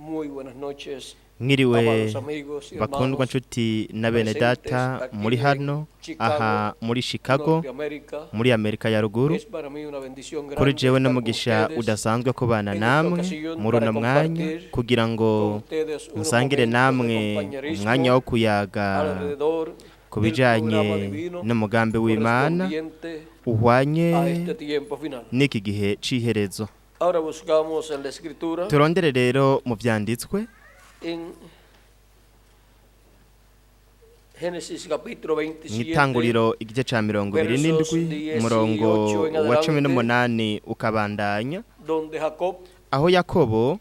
Muy buenas noches, Mwiriwe amados amigos y bakundwa hermanos nshuti na bene presentes data aquí muri en hano aha Chicago, muri Chicago Norteamérica. muri Amerika ya ruguru. Es para mí una bendición Kuri grande jewe estar con n'umugisha ustedes udasanzwe kubana en esta namwe ocasión muri para uno mwanya compartir kugira ngo con ustedes unos nsangire momentos de namwe compañerismo umwanya wo kuyaga alrededor ku del bijanye programa divino n'umugambi w'Imana correspondiente uhwanye a este tiempo final. n'iki gihe c'iherezo. Ahora buscamos en la escritura Turondere rero mu vyanditswe en Génesis capítulo 27, mw'itanguriro igice ca mirongo ibiri versos n'indwi umurongo 18 en wa cumi adelante, n'umunani ukabandanya donde Jacob aho Yakobo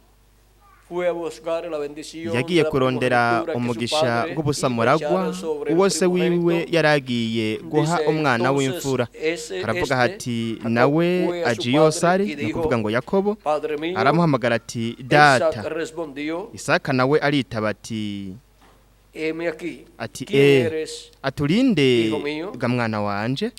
fue a buscar la bendición de yagiye la kurondera primogenitura que su umugisha padre iba a w'ubusamuragwa echar sobre el uwo se wiwe primogénito. yaragiye guha Dice umwana entonces w'imfura. ese Haravuga este hati Jacob nawe fue a su aje iyo padre ari y ni dijo, ukuvuga ngo Yakobo Padre mío. aramuhamagara ati Isaac data. respondió, Isaka nawe aritaba ati heme aquí, ati ¿quién e eres, aturinde hijo mío? ga mwana wanje.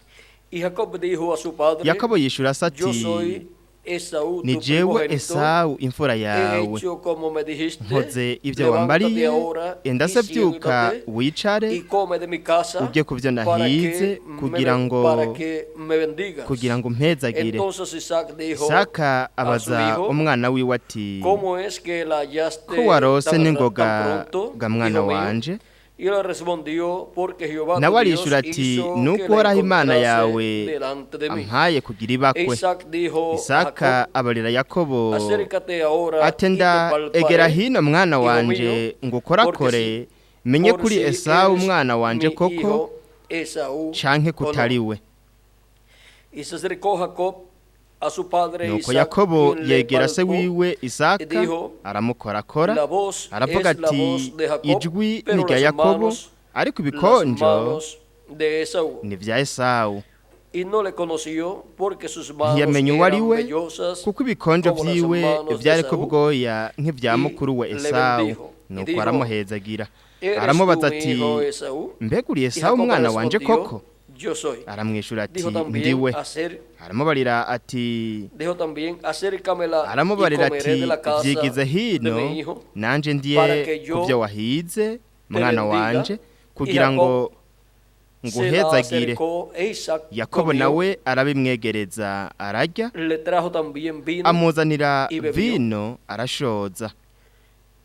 Y Jacob dijo a su padre, Yakobo yishura se yo ati soy Esaú, ni tu jewe primogénito. Esawu imfura He yawe hecho como me dijiste, nkoze ibyo levántate wambariye ahora enda y se byuka siéntate wicare y come de mi casa urye ku byo para nahize que me, kugira ngo para que me bendigas. kugira ngo umpezagire. Entonces Isaac dijo Isaka a su abaza hijo, umwana wiwe ati ¿cómo es que la ko hallaste warose tan, n'ingoga tan pronto, ga mwana hijo mío? wanje? Y él respondió, porque Jehová tu Nawe Dios arishura ati hizo nuko que la Uhoraho Imana encontrase yawe delante de mí. ampaye kugira ibakwe. Isaac dijo a Isaka Jacob, abarira Yakobo acércate ahora ati y te nda egera palparé, hino mwana hijo wanje mío, ngo porque ukorakore si, menye por kuri si Esawu eres umwana wanje mi koko hijo Esaú canke o no. kutari we. Y se acercó Jacob a su padre Nuko Isaac, Yakobo quien le yegera se palpó wiwe y Isaka dijo, aramukorakora la voz aravuga es la ati voz de Jacob, ijwi ni pero rya las Yakobo manos, ariko las ibikonjo manos de Esaú. ni vya Esawu. Y no le conoció porque sus manos Ntiyamenya uwo ari eran we vellosas kuko ibikonjo como las vyiwe manos de vyariko Esaú. ubwoya nk'ivya Y mukuru we le Esawu. bendijo y Nuko dijo, aramuhezagira ¿eres tú aramubaza mi ati hijo Esaú? mbega uri Y Esawu Jacob umwana wanje respondió, koko? yo soy. Aramwishura ati Dijo también, ndiwe. hacer, Aramubarira ati dijo también, acércamela y aramubarira comeré ati de la casa vyigize de hino mi hijo, nanje para ndiye que yo kuvyo wahize te mwana bendiga. wanje Y kugira Jacob ngo se la nguhezagire. acercó e Isaac Yakobo comió, nawe arabimwegereza ararya le trajo también vino amuzanira y bebió. vino arashoza.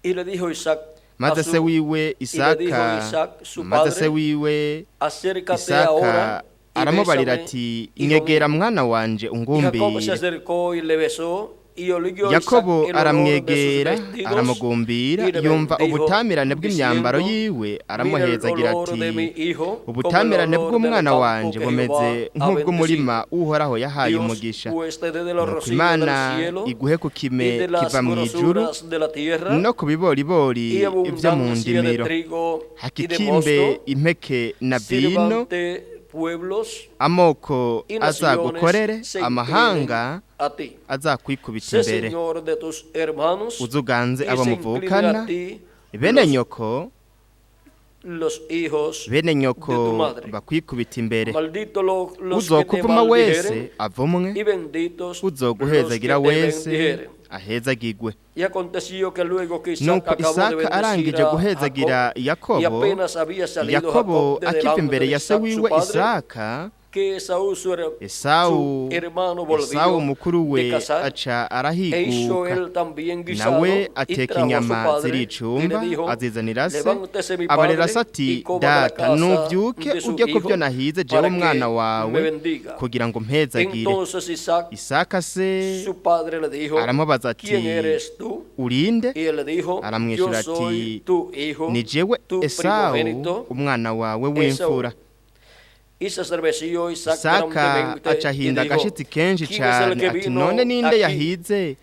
Y le dijo Isaac a Maze se su, wiwe y le dijo Isaka Isaac su maze se padre, wiwe acércate Isaka ahora y aramubarira bésame, ati hijo nyegera mío. mwana wanje Y Jacob se ungumbire. acercó y le besó, y olió Isaac Yakobo el olor de sus aramwegera vestidos, aramugumbira y le yumva bendijo, ubutamirane bw'imyambaro diciendo, yiwe mira el aramuhezagira olor de ati mi hijo como el ubutamirane olor del bw'umwana campo wanje que bumeze Jehová ha nk'ubw'umurima bendecido. Uhoraho yahaye Dios umugisha. pues te dé de los Nuko rocíos del Imana cielo iguhe ku y kime de las kiva mw'ijuru grosuras de la tierra no ku biboribori y vyo mu abundancia de ndimiro trigo y de hakikimbe mosto, impeke na vino sirvante pueblos amoko y naciones azagukorere se inclinen amahanga a ti. azakwikubita Sé imbere señor de tus hermanos uzuganze y abo se inclinen a muvukana ti bene los, nyoko los hijos bene de tu nyoko madre. bakwikubita imbere. Maldito los que te Uzokuvuma wese maldijeren avumwe y benditos los que uzoguhezagira te wese bendijeren. ahezagirwe. Y aconteció que luego que Isaac Nuko acabó de Isaka bendecir arangije a Jacob, guhezagira y Yakobo apenas había salido Yakobo Jacob de akiva delante imbere de ya se Isaac su wiwe padre, Isaka que Esaú su Esawu hermano Esawu volvió mukuru de we cazar, aca e hizo arahiguka él también guisado nawe y ateka trajo a su inyama padre y le ziricumba dijo, azizanira se levántese mi abarera se padre ati y coma de la data casa nuvyuke de su urye ku vyo hijo nahize jewe para que umwana me wawe bendiga. kugira ngo mpezagire. Entonces Isaac Isaka se su padre le dijo, aramubaza ati ¿quién eres tú? urinde? Y él le dijo, yo Aramwishyura soy ati tu hijo, ni jewe tu Esawu primogénito, umwana wawe Esaú. w'imfura. Y se estremeció Isaac Isaka grandemente aca y ahinda dijo, agashitsi kenshi ¿quién es el cane que ati vino none ninde aquí, yahize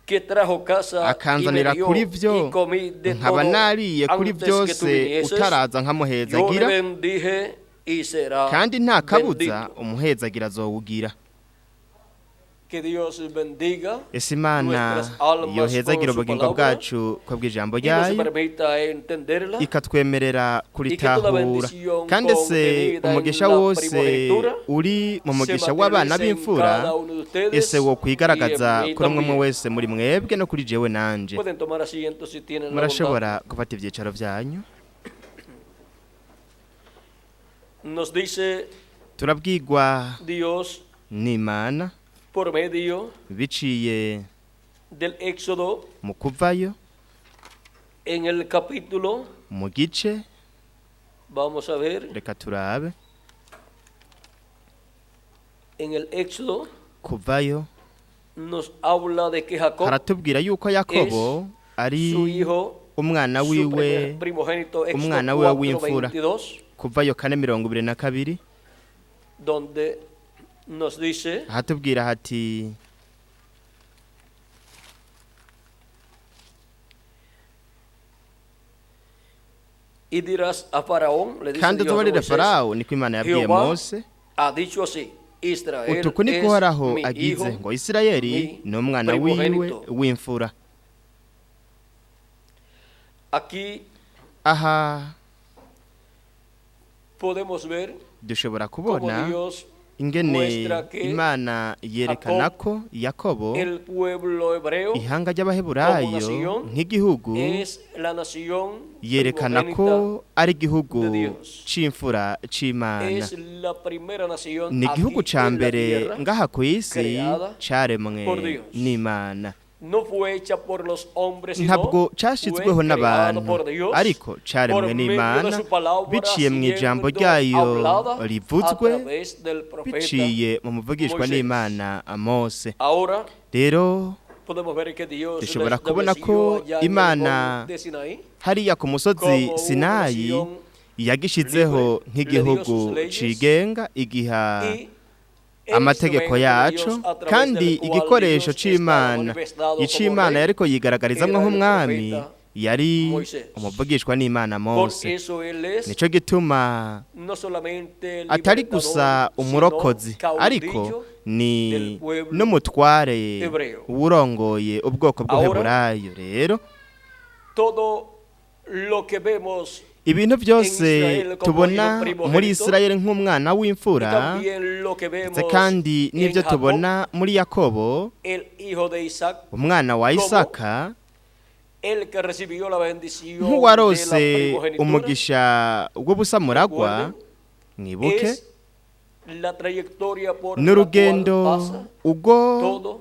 que trajo casa y me akanzanira dio kuri y vyo comí de nkaba todo nariye kuri antes que tú vyose vinieses? utaraza Yo le nkamuhezagira bendije y será kandi nta kabuza bendito. umuhezagira azowugira. Que Dios bendiga Ese Imana nuestras almas yohezagira con su ubugingo palabra bwacu ko bw'ijambo y nos ryayo, permita entenderla ikatwemerera y que toda kuritahura. bendición Kandi se contenida en umugisha la wose primogenitura uri mu se mugisha w'abana materialice en b'imfura, cada uno de ustedes ese wo y kwigaragaza en mí kuri umwe umwe también. wese muri mwebwe no kuri jewe nanje. Pueden tomar asiento si tienen la bondad. Murashobora gufata ivyicaro vyanyu. Nos dice Turabwirwa Dios n'Imana por medio biciye del Éxodo mu kuvayo en el capítulo, mu gice, vamos a ver, reka turabe en el Éxodo kuvayo, nos habla de que Jacob, haratubwira yuko Yakobo ari su hijo, umwana su wiwe, primogénito, Éxodo umwana wiwe w'imfura. 4:22, Kuvayo 4:22, donde nos dice ahatubwira hati: y dirás a Faraón, le dice Kandi Dios a uzobarire Moisés, Farawo, niko Imana yabwiye Jehová Mose, ha dicho así, Israel utuku niko es Uhoraho mi agize hijo, ngo Isirayeli mi ni umwana wiwe primogénito. w'imfura. Aquí Aha podemos ver dushobora cómo kubona Dios ingene muestra que Imana yerekana ko Yakobo, el pueblo hebreo ihanga como ry'Abaheburayo nación, nk'igihugu, es la nación yerekana primogénita, ko ari igihugu de Dios. c'imfura c'Imana. Es la primera nación Ni igihugu aquí ca en la mbere tierra ngaha ku isi creada caremwe por Dios. n'Imana. No fue hecha por los hombres, sino Ntabwo fue cashizweho creado n'abantu, por Dios ariko por caremwe medio de n'Imana su palabra biciye mu ijambo siendo ryayo hablada a rivuzwe, través del profeta biciye mu muvugishwa Moisés. n'Imana Mose. Ahora Rero podemos ver que Dios dushobora le kubona estableció ko allá en el Imana monte Sinaí hariya ku musozi como una Sinayi nación yagishizeho libre, le dio nk'igihugu sus leyes cigenga, igiha y el amategeko instrumento de yaco, Dios a través kandi del cual igikoresho Dios estaba c'Imana, manifestado como ic'Imana rey yariko yigaragarizamwo era el nk'umwami, profeta yari Moisés. umuvugishwa n'Imana Por Mose. eso él es Nico gituma no solamente atari libertador, gusa sino umurokozi, ariko caudillo ni del pueblo n'umutware hebreo. urongoye ubwoko Ahora, bw'Uheburayo. Rero todo lo que vemos ibintu byose Israel como tubona hijo primogénito, muri Isirayeli nk'umwana y w'imfura, también lo que ndetse vemos kandi en n'ibyo Jacob, tubona muri Yakobo, el hijo de Isaac, umwana wa como Isaka, el que recibió la bendición de la nk'uwarose primogenitura, umugisha w'ubusamuragwa, recuerden, mwibuke es la trayectoria por la cual n'urugendo pasa ubwo todo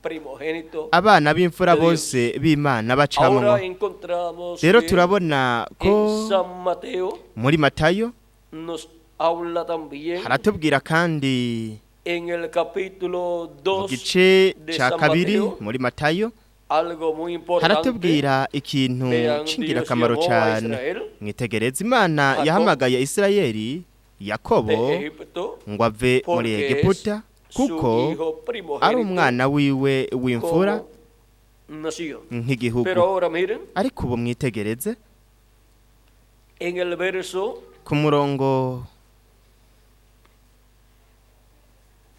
primogénito abana b'imfura de Dios. bose b'Imana bacamwo. Ahora encontramos Rero que turabona ko en San Mateo muri Matayo nos habla también haratubwira kandi en el capítulo mu 2 gice de ca San kabiri Mateo muri Matayo algo muy importante. haratubwira ikintu Vean, Dios c'ingirakamaro llamó a cane. Israel Mwitegereze, Imana Jacob yahamagaye Isirayeli, Yakobo, de Egipto ngo ave muri porque es Egiputa, su kuko hijo ari primogénito umwana wiwe w'imfura como nación. nk'igihugu. Pero ahora miren, Ariko ubu mwitegereze en el verso ku murongo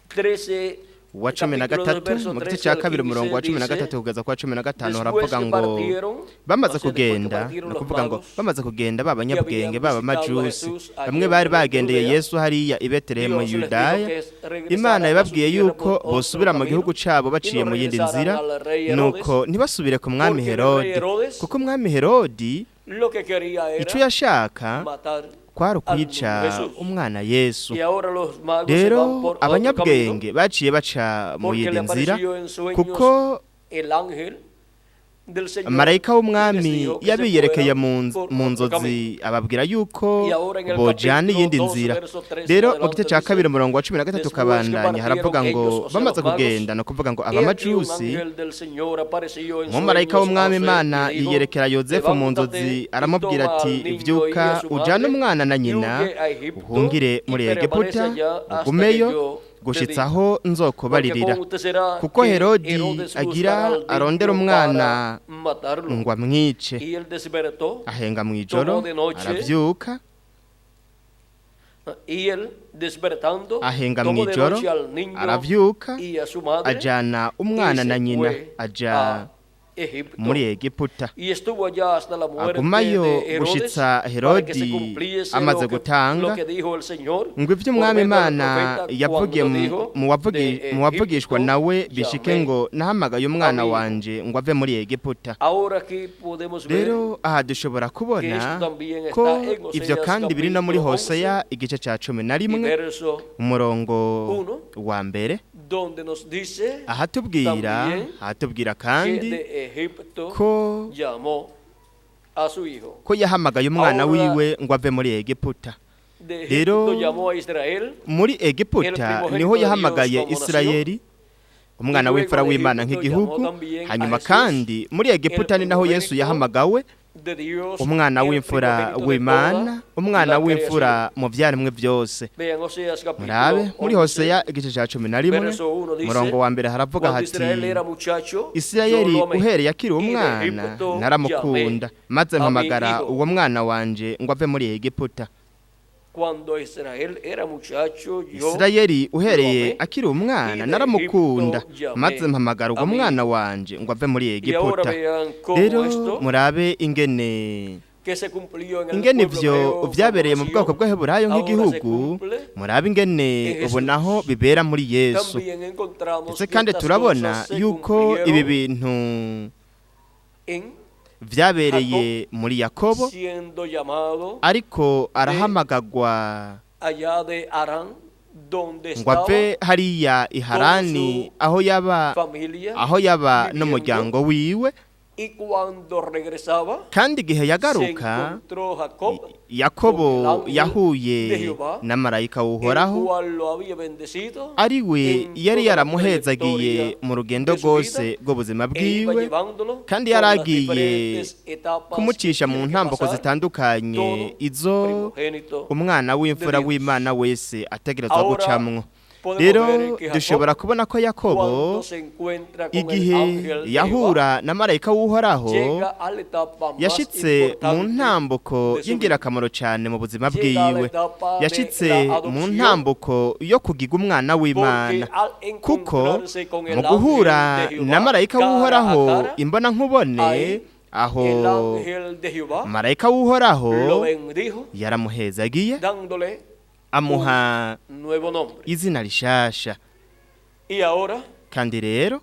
13, wa cumi na capítulo 2, gatatu, verso mu gice 13 cya al kabiri umurongo wa 15 cumi na dice, gatatu kugeza kwa 15 después haravuga que ngo partieron, bamaze o sea, después que kugenda, partieron ni los ukuvuga ngo magos bamaze kugenda ba que banyabwenge habían baba visitado a majusi, Jesús allá bamwe en bari bagendeye Judea, Yesu hariya i Betelehemu Dios les dijo Yudaya, que regresaran Imana a su yababwiye tierra yuko por otro bosubira mu camino gihugu cabo y baciye no mu yindi regresaran nzira, al rey Herodes, nuko ntibasubire ku mwami porque el rey Herodi, Herodes kuko umwami Herodi lo que quería ico era yashaka matar kwari al niño ukwica Jesús. umwana Yesu. Y ahora los magos se van Rero por otro camino abanyabwenge baciye baca mu porque yindi le nzira, apareció en sueños kuko el ángel del Señor marayika y les w'umwami dijo que se yabiyerekeye fueran mu por mu otro nzozi camino. ababwira yuko Y ahora en el bojana capítulo iyindi 2, nzira. verso 13 Rero mu adelante gice cya dice, kabiri umurongo wa 13 después que kabandanya haravuga partieron ngo ellos, o sea, bamaze los magos, kugenda, no kuvuga ngo he aquí un abamajusi, ángel del Señor apareció en umumarayika sueños a w'umwami José Imana y le dijo, yiyerekera Yozefu mu levántate nzozi y aramubwira toma ati al niño y vyuka a su ujane madre umwana na y nyina huye a Egipto uhungire y muri permanece Egiputa allá hasta que ugumeyo yo te gushitsa diga. aho Porque nzokubaririra, acontecerá kuko que Herodi Herodes agira buscará al arondera niño umwana para matarlo. ngo amwice. Y él despertó, Ahenga mu ijoro tomó de noche aravyuka, Y él, despertando, Ahenga tomó de mw'ijoro noche al niño aravyuka y a su madre ajana umwana y se na nyina fue aja a Egipto. muri Egiputa. Y estuvo allá hasta la muerte Agumayo de Herodes, gushitsa para que se Herodi cumpliese amaze lo que, gutanga lo que dijo el Señor ngo ivyo por umwami medio del Imana profeta yavugiye cuando dijo, mu de mu bavugishwa Egipto nawe bishike llamé ngo nahamagaye umwana a mi hijo. wanje ngo ave muri Egiputa. Ahora aquí podemos ver Rero aha dushobora que kubona esto también ko está en ivyo Oseas kandi biri no muri capítulo Hoseya igice ca cumi na 11 y rimwe verso umurongo 1, wa mbere donde nos dice ahatubwira también ahatubwira que kandi de Egipto ko llamó a su hijo. ko yahamagaye umwana Ahora wiwe ngo ave muri Egiputa. De Rero Egipto llamó a Israel muri el Egiputa primogénito niho de Dios yahamagaye como nación. Isirayeli umwana Y luego w'imfura de w'Imana Egipto nk'igihugu llamó también a hanyuma Jesús, kandi muri Egiputa el ni naho Yesu primogénito yahamagawe de Dios, umwana el w'imfura primogénito de w'Imana toda umwana la w'imfura mu vyaremwe byose. creación. Vean Oseas capítulo Murabe muri 11, Hoseya igice ca 11 verso 1 dice, umurongo wa mbere haravuga Cuando hati Israel era muchacho, yo Isirayeli lo amé, uhereye akiri y de umwana Egipto naramukunda llamé maze a mi mpamagara hijo. uwo mwana wanje ngo ave muri Egiputa. Cuando Israel era muchacho, yo Isirayeli uhereye lo amé, akiri umwana y de naramukunda Egipto llamé maze mpamagara uwo a mi mwana wanje ngo ave muri Y ahora Egiputa. vean cómo Rero esto murabe ingene que se cumplió en el ingene pueblo ivyo hebreo como vyabereye mu nación, bwoko bw'Abaheburayo ahora se nk'igihugu cumple murabe ingene en Jesús. ubu naho bibera muri Yesu. También encontramos Ndetse que kandi estas turabona cosas se yuko ibi cumplieron bintu en vyabereye muri Yakobo siendo llamado ariko arahamagagwa allá de Arán, donde ngo ave estaba hariya i Harani aho yaba familia aho yaba viviendo, n'umuryango wiwe y cuando regresaba kandi igihe se yagaruka encontró Jacob Yakobo con el ángel de yahuye Jehová, na marayika el w'Uhoraho cual lo había bendecido ari we en yari toda la yaramuhezagiye trayectoria mu rugendo de su rwose vida, rw'ubuzima e iba bwiwe llevándolo kandi por las yaragiye diferentes etapas que kumucisha mu tiene que ntambuko pasar zitandukanye todo izo primogénito umwana w'imfura de Dios. w'Imana wese ategerezwa Ahora gucamwo. podemos Rero ver que Jacob, dushobora kubona ko Yakobo cuando se encuentra con el igihe ángel de Jehová, yahura na marayika w'Uhoraho llega a la etapa más yashitse mu importante ntambuko de su vida. y'ingirakamaro cyane mu buzima Llega a la bwiwe etapa de yashitse la mu adopción, ntambuko yo kugiga umwana w'Imana porque al kuko encontrarse con el mu guhura ángel de Jehová na marayika cara a w'Uhoraho cara, imbona nkubone ahí aho el ángel de Jehová marayika w'Uhoraho lo bendijo, yaramuhezagiye dándole amuha nuevo nombre. izina rishasha. Y ahora Kandi rero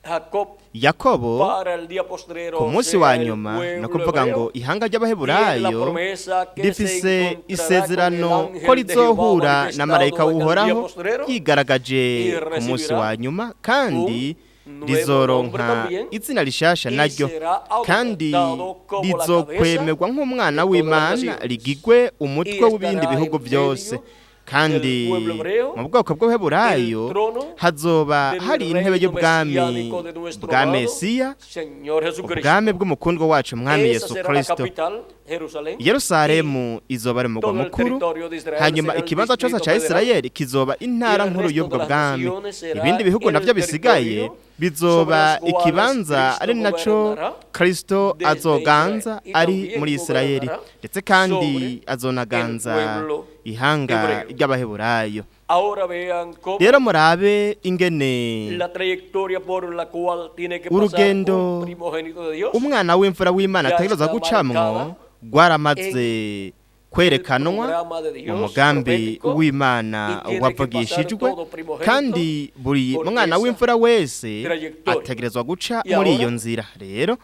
Jacob Yakobo para el día postrero, ku o munsi sea, wa el nyuma pueblo ni ukuvuga ngo hebreo, ihanga tiene la ry'Abaheburayo promesa que se rifise encontrará con el isezerano ko ángel de Jehová rizohura na marayika manifestado en el día w'Uhoraho postrero yigaragaje y ku munsi recibirá wa nyuma kandi un nuevo nombre rizoronka también izina rishasha y naryo será kandi adoptado como la rizokwemerwa nk'umwana de todas las w'Imana naciones. rigigwe umutwe Y w'ibindi estará bihugu en byose medio kandi del pueblo hebreo mu bwoko bw'Abaheburayo el trono hazoba del hari intebe reino y'ubwami mesiánico de nuestro bwa amado Mesiya Señor Jesucristo. ubwami bw'umukundwa wacu mwami Esa Yesu será la Kristo. capital, Jerusalén. Yerusalemu izoba ari umugwa Todo el mukuru territorio de Israel hanyuma será el ikibanza cyose distrito cya federal. Isirayeli kizoba intara Y el nkuru resto y'ubwo de las bwami naciones será ibindi bihugu el navyo bisigaye territorio bizoba sobre las cuales ikibanza Cristo ari naco gobernará Kristo desde azoganza Israel y ari también muri Isirayeli gobernará ndetse kandi sobre azonaganza el pueblo ihanga hebreo. ry'Abaheburayo. Ahora vean cómo Rero murabe ingene la trayectoria por la cual tiene que pasar urugendo un primogénito de Dios umwana w'imfura w'Imana ya ategerezwa está gucamwo marcada rwaramaze kwerekanwa programa de mu Dios mugambi profético w'Imana y tiene que wavugishijwe pasar todo primogénito kandi buri por mwana esa w'imfura wese trayectoria. ategerezwa guca Y muri ahora iyo nzira. Rero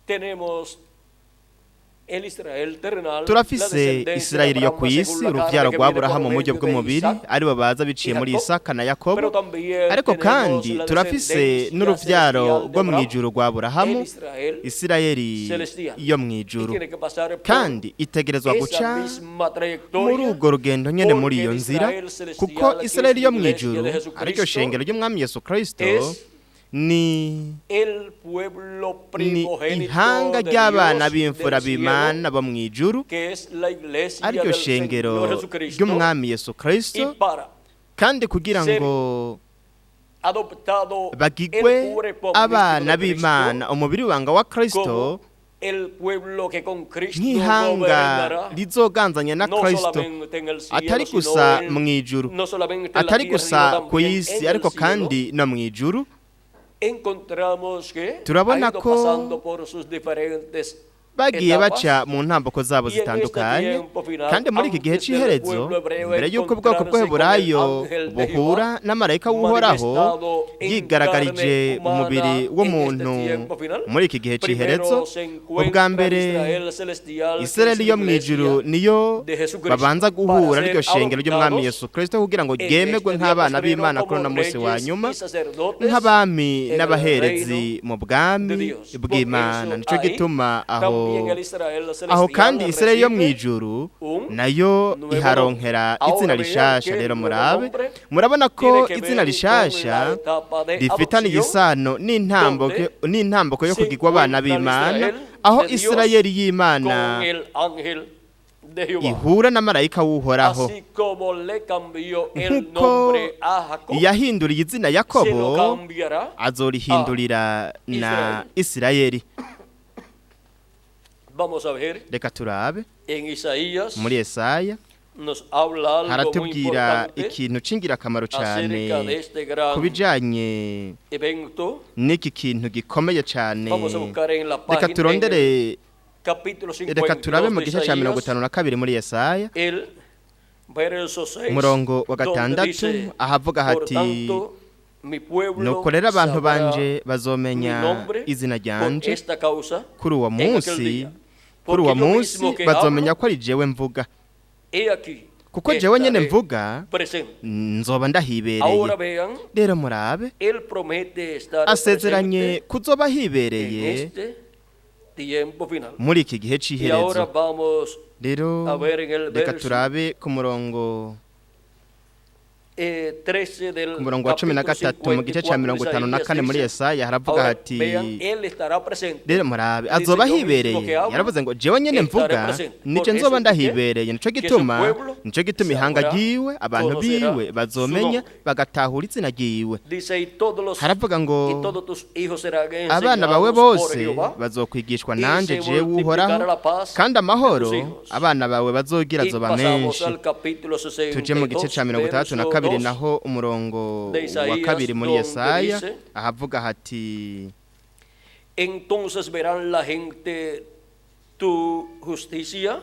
tenemos el Israel terrenal, la turafise descendencia de Isirayeli yo Abraham ku isi según la carne uruvyaro que rwa viene por Aburahamu mu buryo medio de bw'umubiri Isaac aribo baza biciye y muri Jacob, Isaka na Yakobo pero también ariko tenemos kandi la turafise descendencia n'uruvyaro celestial de rwo Abraham, mw'ijuru rwa Aburahamu el Israel Isirayeli celestial. yo Y mw'ijuru tiene que pasar por kandi itegerezwa esa guca misma muri trayectoria urwo rugendo nyene muri porque iyo el nzira Israel celestial, kuko que es Isirayeli la yo iglesia mw'ijuru de Jesucristo, ariryo shengero ry'umwami Yesu Kristo es ni el pueblo ni primogénito ihanga de ry'abana Dios b'imfura del cielo, b'Imana bo mw'ijuru que es la iglesia ariryo del shengero Señor Jesucristo, ry'umwami Yesu y Kristo para kandi kugira ser ngo adoptado bagigwe el cuerpo abana místico de Cristo b'Imana umubiri wanga wa Kristo como El pueblo que con Cristo Nk'ihanga gobernará, rizoganzanya na no Kristo, solamente en el cielo, atari sino gusa en- mu ijuru, no solamente en la atari tierra, gusa sino ku también isi, en el ariko cielo, kandi no mu ijuru. Encontramos que Turabona ha ido ko pasando por sus diferentes bagiye etapas, baca mu ntamboko zabo y en este zitandukanye. tiempo final, Kandi muri iki gihe antes del c'iherezo, pueblo hebreo mbere y'uko ubwoko encontrarse con el bw'Heburayo ángel de buhura Jehová, n'amarayika w'Uhoraho manifestado en yigaragarije carne mu mubiri humana w'umuntu en este tiempo final, muri iki gihe primero c'iherezo, se encuentra ubwa mbere Israel celestial, que es Isirayeli la yo mu ijuru iglesia niyo de Jesucristo, babanza guhura para n'iryo ser shengero ry'Umwami adoptados Yesu Kristo kugira ngo en ryemerwe este día nk'abana postrero b'Imana kuri como uno munsi wa reyes nyuma, y sacerdotes nk'abami en el n'abaherezi reino mu bwami de Dios. Por bw'Imana. eso Nico ahí gituma aho también el Israel aho celestial kandi Isirayeli yo mu recibe ijuru un nayo nuevo iharonkera nombre. izina Ahora vean rishasha. que Rero el nuevo murabe, nombre murabona ko tiene que izina ver con la rishasha etapa de rifitaniye adopción, isano n'intambuko donde n'intambuko yo se kugirwa abana encuentra el b'Imana, Israel aho de Dios Isirayeli y'Imana con el ángel de Jehová. Ihura na marayika w'Uhoraho. Así como le cambió el Nk'uko nombre a Jacob, yahinduriye izina se lo Yakobo, cambiará. azorihindurira na Isirayeli. Vamos a ver Reka turabe en Isaías, muri Yesaya, nos habla algo muy haratubwira importante ikintu c'ingirakamaro cane acerca de este gran ku bijanye evento. n'iki kintu gikomeye cane. Vamos a buscar en la Reka página, en el turondere, capítulo reka turabe 52 mu de gice ca mirongo Isaías, itanu na kabiri muri Yesaya, el verso 6, umurongo wa donde gatandatu, dice, ahavuga Por hati: tanto, mi pueblo "Nuko rero abantu sabrá banje mi bazomenya nombre izina por ryanje esta causa kuri uwo en aquel munsi, día. kuri Porque uwo yo munsi mismo que bazomenya hablo, ko ari jewe mvuga, he aquí, kuko jewe nyene estaré mvuga presente. nzoba ndahibereye." Ahora vean, Rero murabe, él promete estar asezeranye presente kuzoba en hibereye este tiempo final. muri iki gihe Y c'iherezo. ahora vamos Rero a ver en el reka verso turabe ku murongo 13 del ku murongo wa 13 capítulo mu gice ca 54 mirongo de itanu na Isaías kane muri dice, Yesaya, haravuga ahora hati: vean, él estará presente. Rero murabe, Dice, azoba "Yo mismo hibereye. que hablo, Yaravuze ngo jewe nyene estaré mvuga presente. nico Por nzoba eso es que ndahibereye. Nico que su gituma, pueblo nico gituma ihanga sabrá, ryiwe, abantu conocerá biwe su bazomenya nombre. Bagatahura izina ryiwe. Dice, y todos los Haravuga ngo y todos tus hijos serán abana bawe enseñados por bose Jehová, bazokwigishwa y nanje se jewe multiplicará Uhoraho, la paz kandi amahoro de tus hijos. Abana bawe bazogira Y azoba pasamos menshi. al capítulo Tuje mu gice ca 62, 62 verso 2, naho, umurongo de wa Isaías, kabiri muri donde Yesaya, dice, ahavuga hati: Entonces verán la gente tu justicia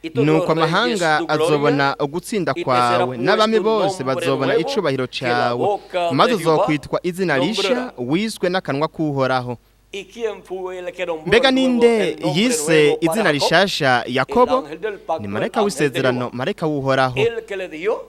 y todos los "Nuko reyes amahanga tu gloria, azobona ugutsinda y te será kwawe, n'abami puesto un bose nombre bazobona nuevo icubahiro que la cawe, boca maze de Jehová uzokwitwa izina risha nombrará. wiswe n'akanwa k'Uhoraho." ¿Y quién fue el que nombró Mbega el nuevo- ninde el nombre yise nuevo para izina Jacob? rishasha Yakobo? El ángel del pacto, Ni el marayika ángel de w'isezerano, Jehová. marayika w'Uhoraho. El que le dio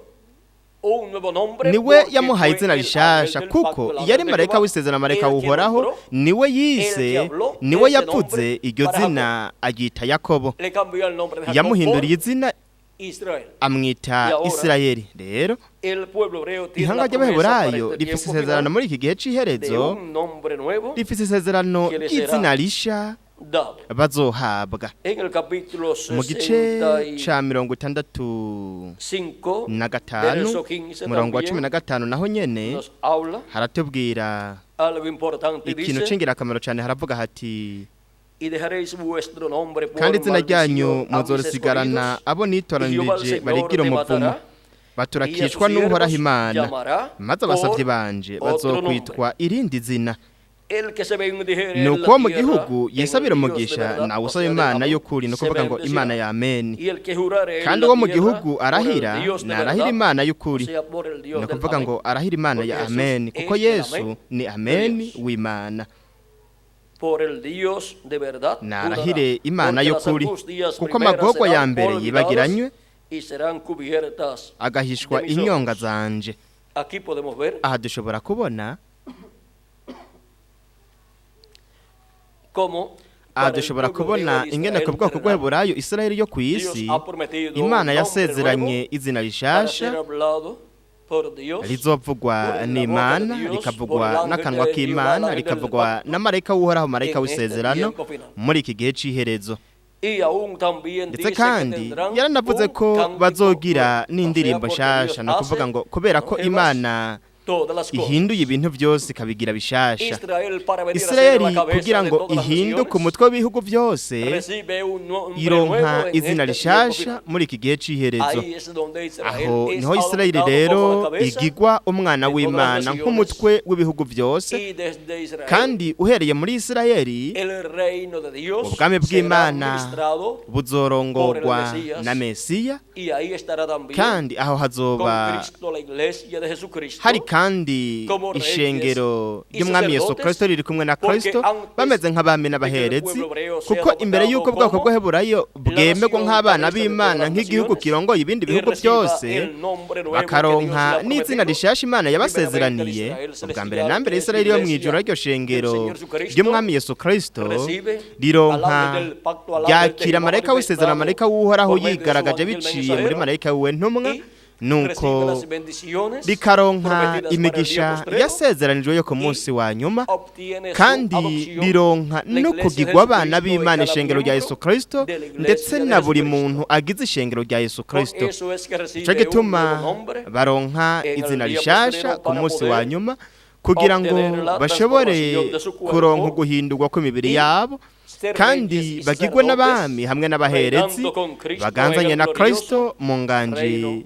un nuevo nombre, Niwe porque yamuhaye fue izina el rishasha, ángel del kuko pacto, el ángel yari de marayika Jehová, w'isezerano, marayika el que w'Uhoraho. nombró, Niwe el yise, que habló niwe ese yavuze nombre iryo para zina aryita Yakobo. Le cambió el nombre de Jacob Yamuhinduriye por izina Israel. amwita Y ahora, Isirayeli. Rero el pueblo hebreo tiene ihanga la promesa para ry'Abaheburayo este rifise tiempo isezerano final muri iki gihe de c'iherezo, un nombre nuevo rifise isezerano que les ry'izina será risha dado. bazohabwa. En el capítulo Mu gice 65, ca 65, verso 15 umurongo wa también 15 naho nyene, nos habla haratubwira algo importante. ikintu Dice, c'ingirakamaro cane. Haravuga hati: y dejaréis vuestro nombre por "Kandi izina ryanyu maldición a mis muzorisigarana escogidos, abo y Jehová el nitoranirije Señor barigira te umuvumo, matará, y a sus baturakishwa n'Uhoraho siervos Imana, llamará maze abasavyi por banje otro bazokwitwa irindi zina." El que se bendijere en Nuko la uwo mu tierra, gihugu en el yisabira Dios de umugisha, verdad, nawe o usaba sea, de Imana Jacob, y'ukuri, ni se ukuvuga ngo bendecirá. Imana ya Ameni. Y el que jurare en Kandi la uwo mu tierra gihugu por el arahira, Dios de narahira verdad, Imana o y'ukuri, sea, por el Dios ni del ukuvuga Amén. ngo arahira Imana Porque ya Jesús Ameni, kuko es el Yesu Amén ni de Ameni Dios. w'Imana. Por el Dios de verdad jurará, Narahire Imana porque las y'ukuri, angustias kuko primeras amagorwa ya serán mbere olvidadas yibagiranywe, y serán cubiertas agahishwa de mis inyonga ojos. zanje. Aquí podemos ver Aha dushobora kubona, cómo aha para el dushobora pueblo kubona hebreo de ingene ku Israel bwoko terrenal, bw'Abaheburayo, Isirayeli yo ku Dios isi, ha prometido un Imana nombre yasezeranye nuevo izina para rishasha ser hablado por Dios, rizovugwa por la boca de n'Imana, Dios, por el rikavugwa ángel n'akanwa de Jehová, el k'Imana, ángel del rikavugwa pacto, na marayika w'Uhoraho, marayika en este w'isezerano, tiempo final. Muri iki gihe c'iherezo. Y aún también Ndetse dice que kandi tendrán yaranavuze un ko cántico bazogira nuevo. O sea, n'indirimbo porque nshasha, Dios ni ukuvuga hace ngo kubera ko nuevas Imana todas las cosas. Ihinduye ibintu byose ikabigira bishasha. Israel, para venir a ser Isirayeli la cabeza kugira de ngo todas las ihinduke naciones, umutwe w'ibihugu byose recibe un nombre ironka nuevo en izina este tiempo rishasha final. muri iki gihe c'iherezo. Ahí es donde Israel Aho es niho Isirayeli adoptado rero como la cabeza igigwa umwana de todas las w'Imana naciones. nk'umutwe w'ibihugu byose. Y desde Israel Kandi uhereye muri Isirayeli el reino de Dios ubwami será bw'Imana administrado buzorongorwa por el Mesías. Na Mesiya. Y ahí estará también Kandi aho con hazoba Cristo la iglesia de Jesucristo hari kandi como reyes ishengero y ry'umwami Yesu sacerdotes, Kristo riri kumwe na porque Kristo antes bameze nk'abami de que el n'abaherezi pueblo hebreo sea kuko imbere y'uko adoptado ubwoko como bw'Abaheburayo la bwemerwa nación nk'abana cabeza de b'Imana todas las nk'igihugu naciones kirongoye ibindi y bihugu reciba byose el nombre nuevo que Dios bakaronka le ha n'izina prometido. rishasha Imana yabasezeraniye. Primeramente, el Ubwa mbere Israel na mbere celestial, que es Isirayeli yo la mw'ijuru iglesia ariryo shengero del Señor Jesucristo, ry'umwami Yesu Kristo recibe rironka al ángel del pacto, al ángel de ryakira Jehová marayika w'isezerano manifestado marayika w'Uhoraho por medio de su yigaragaje ángel biciye muri mensajero, marayika wiwe ntumwa y nuko recibe las bendiciones rikaronka prometidas para el día imigisha postrero yasezeranijwe yo ku y munsi wa nyuma obtiene su kandi adopción rironka la no iglesia de kugirwa abana Jesucristo y b'Imana cada ishengero rya miembro Yesu Kristo de la iglesia ndetse de na buri Jesucristo. Muntu agize ishengero rya Yesu Por Kristo. eso es que Nico recibe un gituma nuevo nombre baronka en el izina día rishasha postrero ku para munsi wa poder nyuma kugira ngo obtener la bashobore transformación de su cuerpo kuronka uguhindurwa kw'imibiri y yabo ser kandi reyes y bagirwe sacerdotes n'abami hamwe n'abaherezi reinando con Cristo en baganzanye el na glorioso Kristo mu nganji reino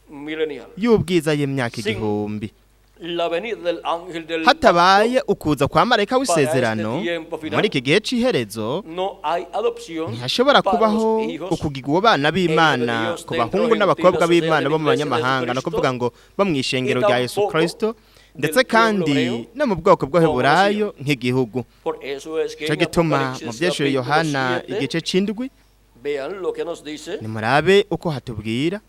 milenial. y'ubwiza y'imyaka Sin igihumbi. la venida del ángel del Hatabaye ukuza kwa marayika para este w'isezerano tiempo final, muri iki gihe c'iherezo no hay adopción ntihashobora para kubaho los hijos ukugirwa abana b'Imana de Dios ku dentro bahungu de n'abakobwa gentiles, o sea, b'Imana de bo mu la iglesia de banyamahanga no Jesucristo, kuvuga ngo bo mu ishengero y rya Yesu tampoco Kristo ndetse del pueblo kandi hebreo no mu bwoko bw'Abaheburayo como nk'igihugu. Por eso es que Ico en gituma mu Apocalipsis vyeshuye capítulo Yohana 7, igice c'indwi vean lo que nos dice, nimurabe uko hatubwira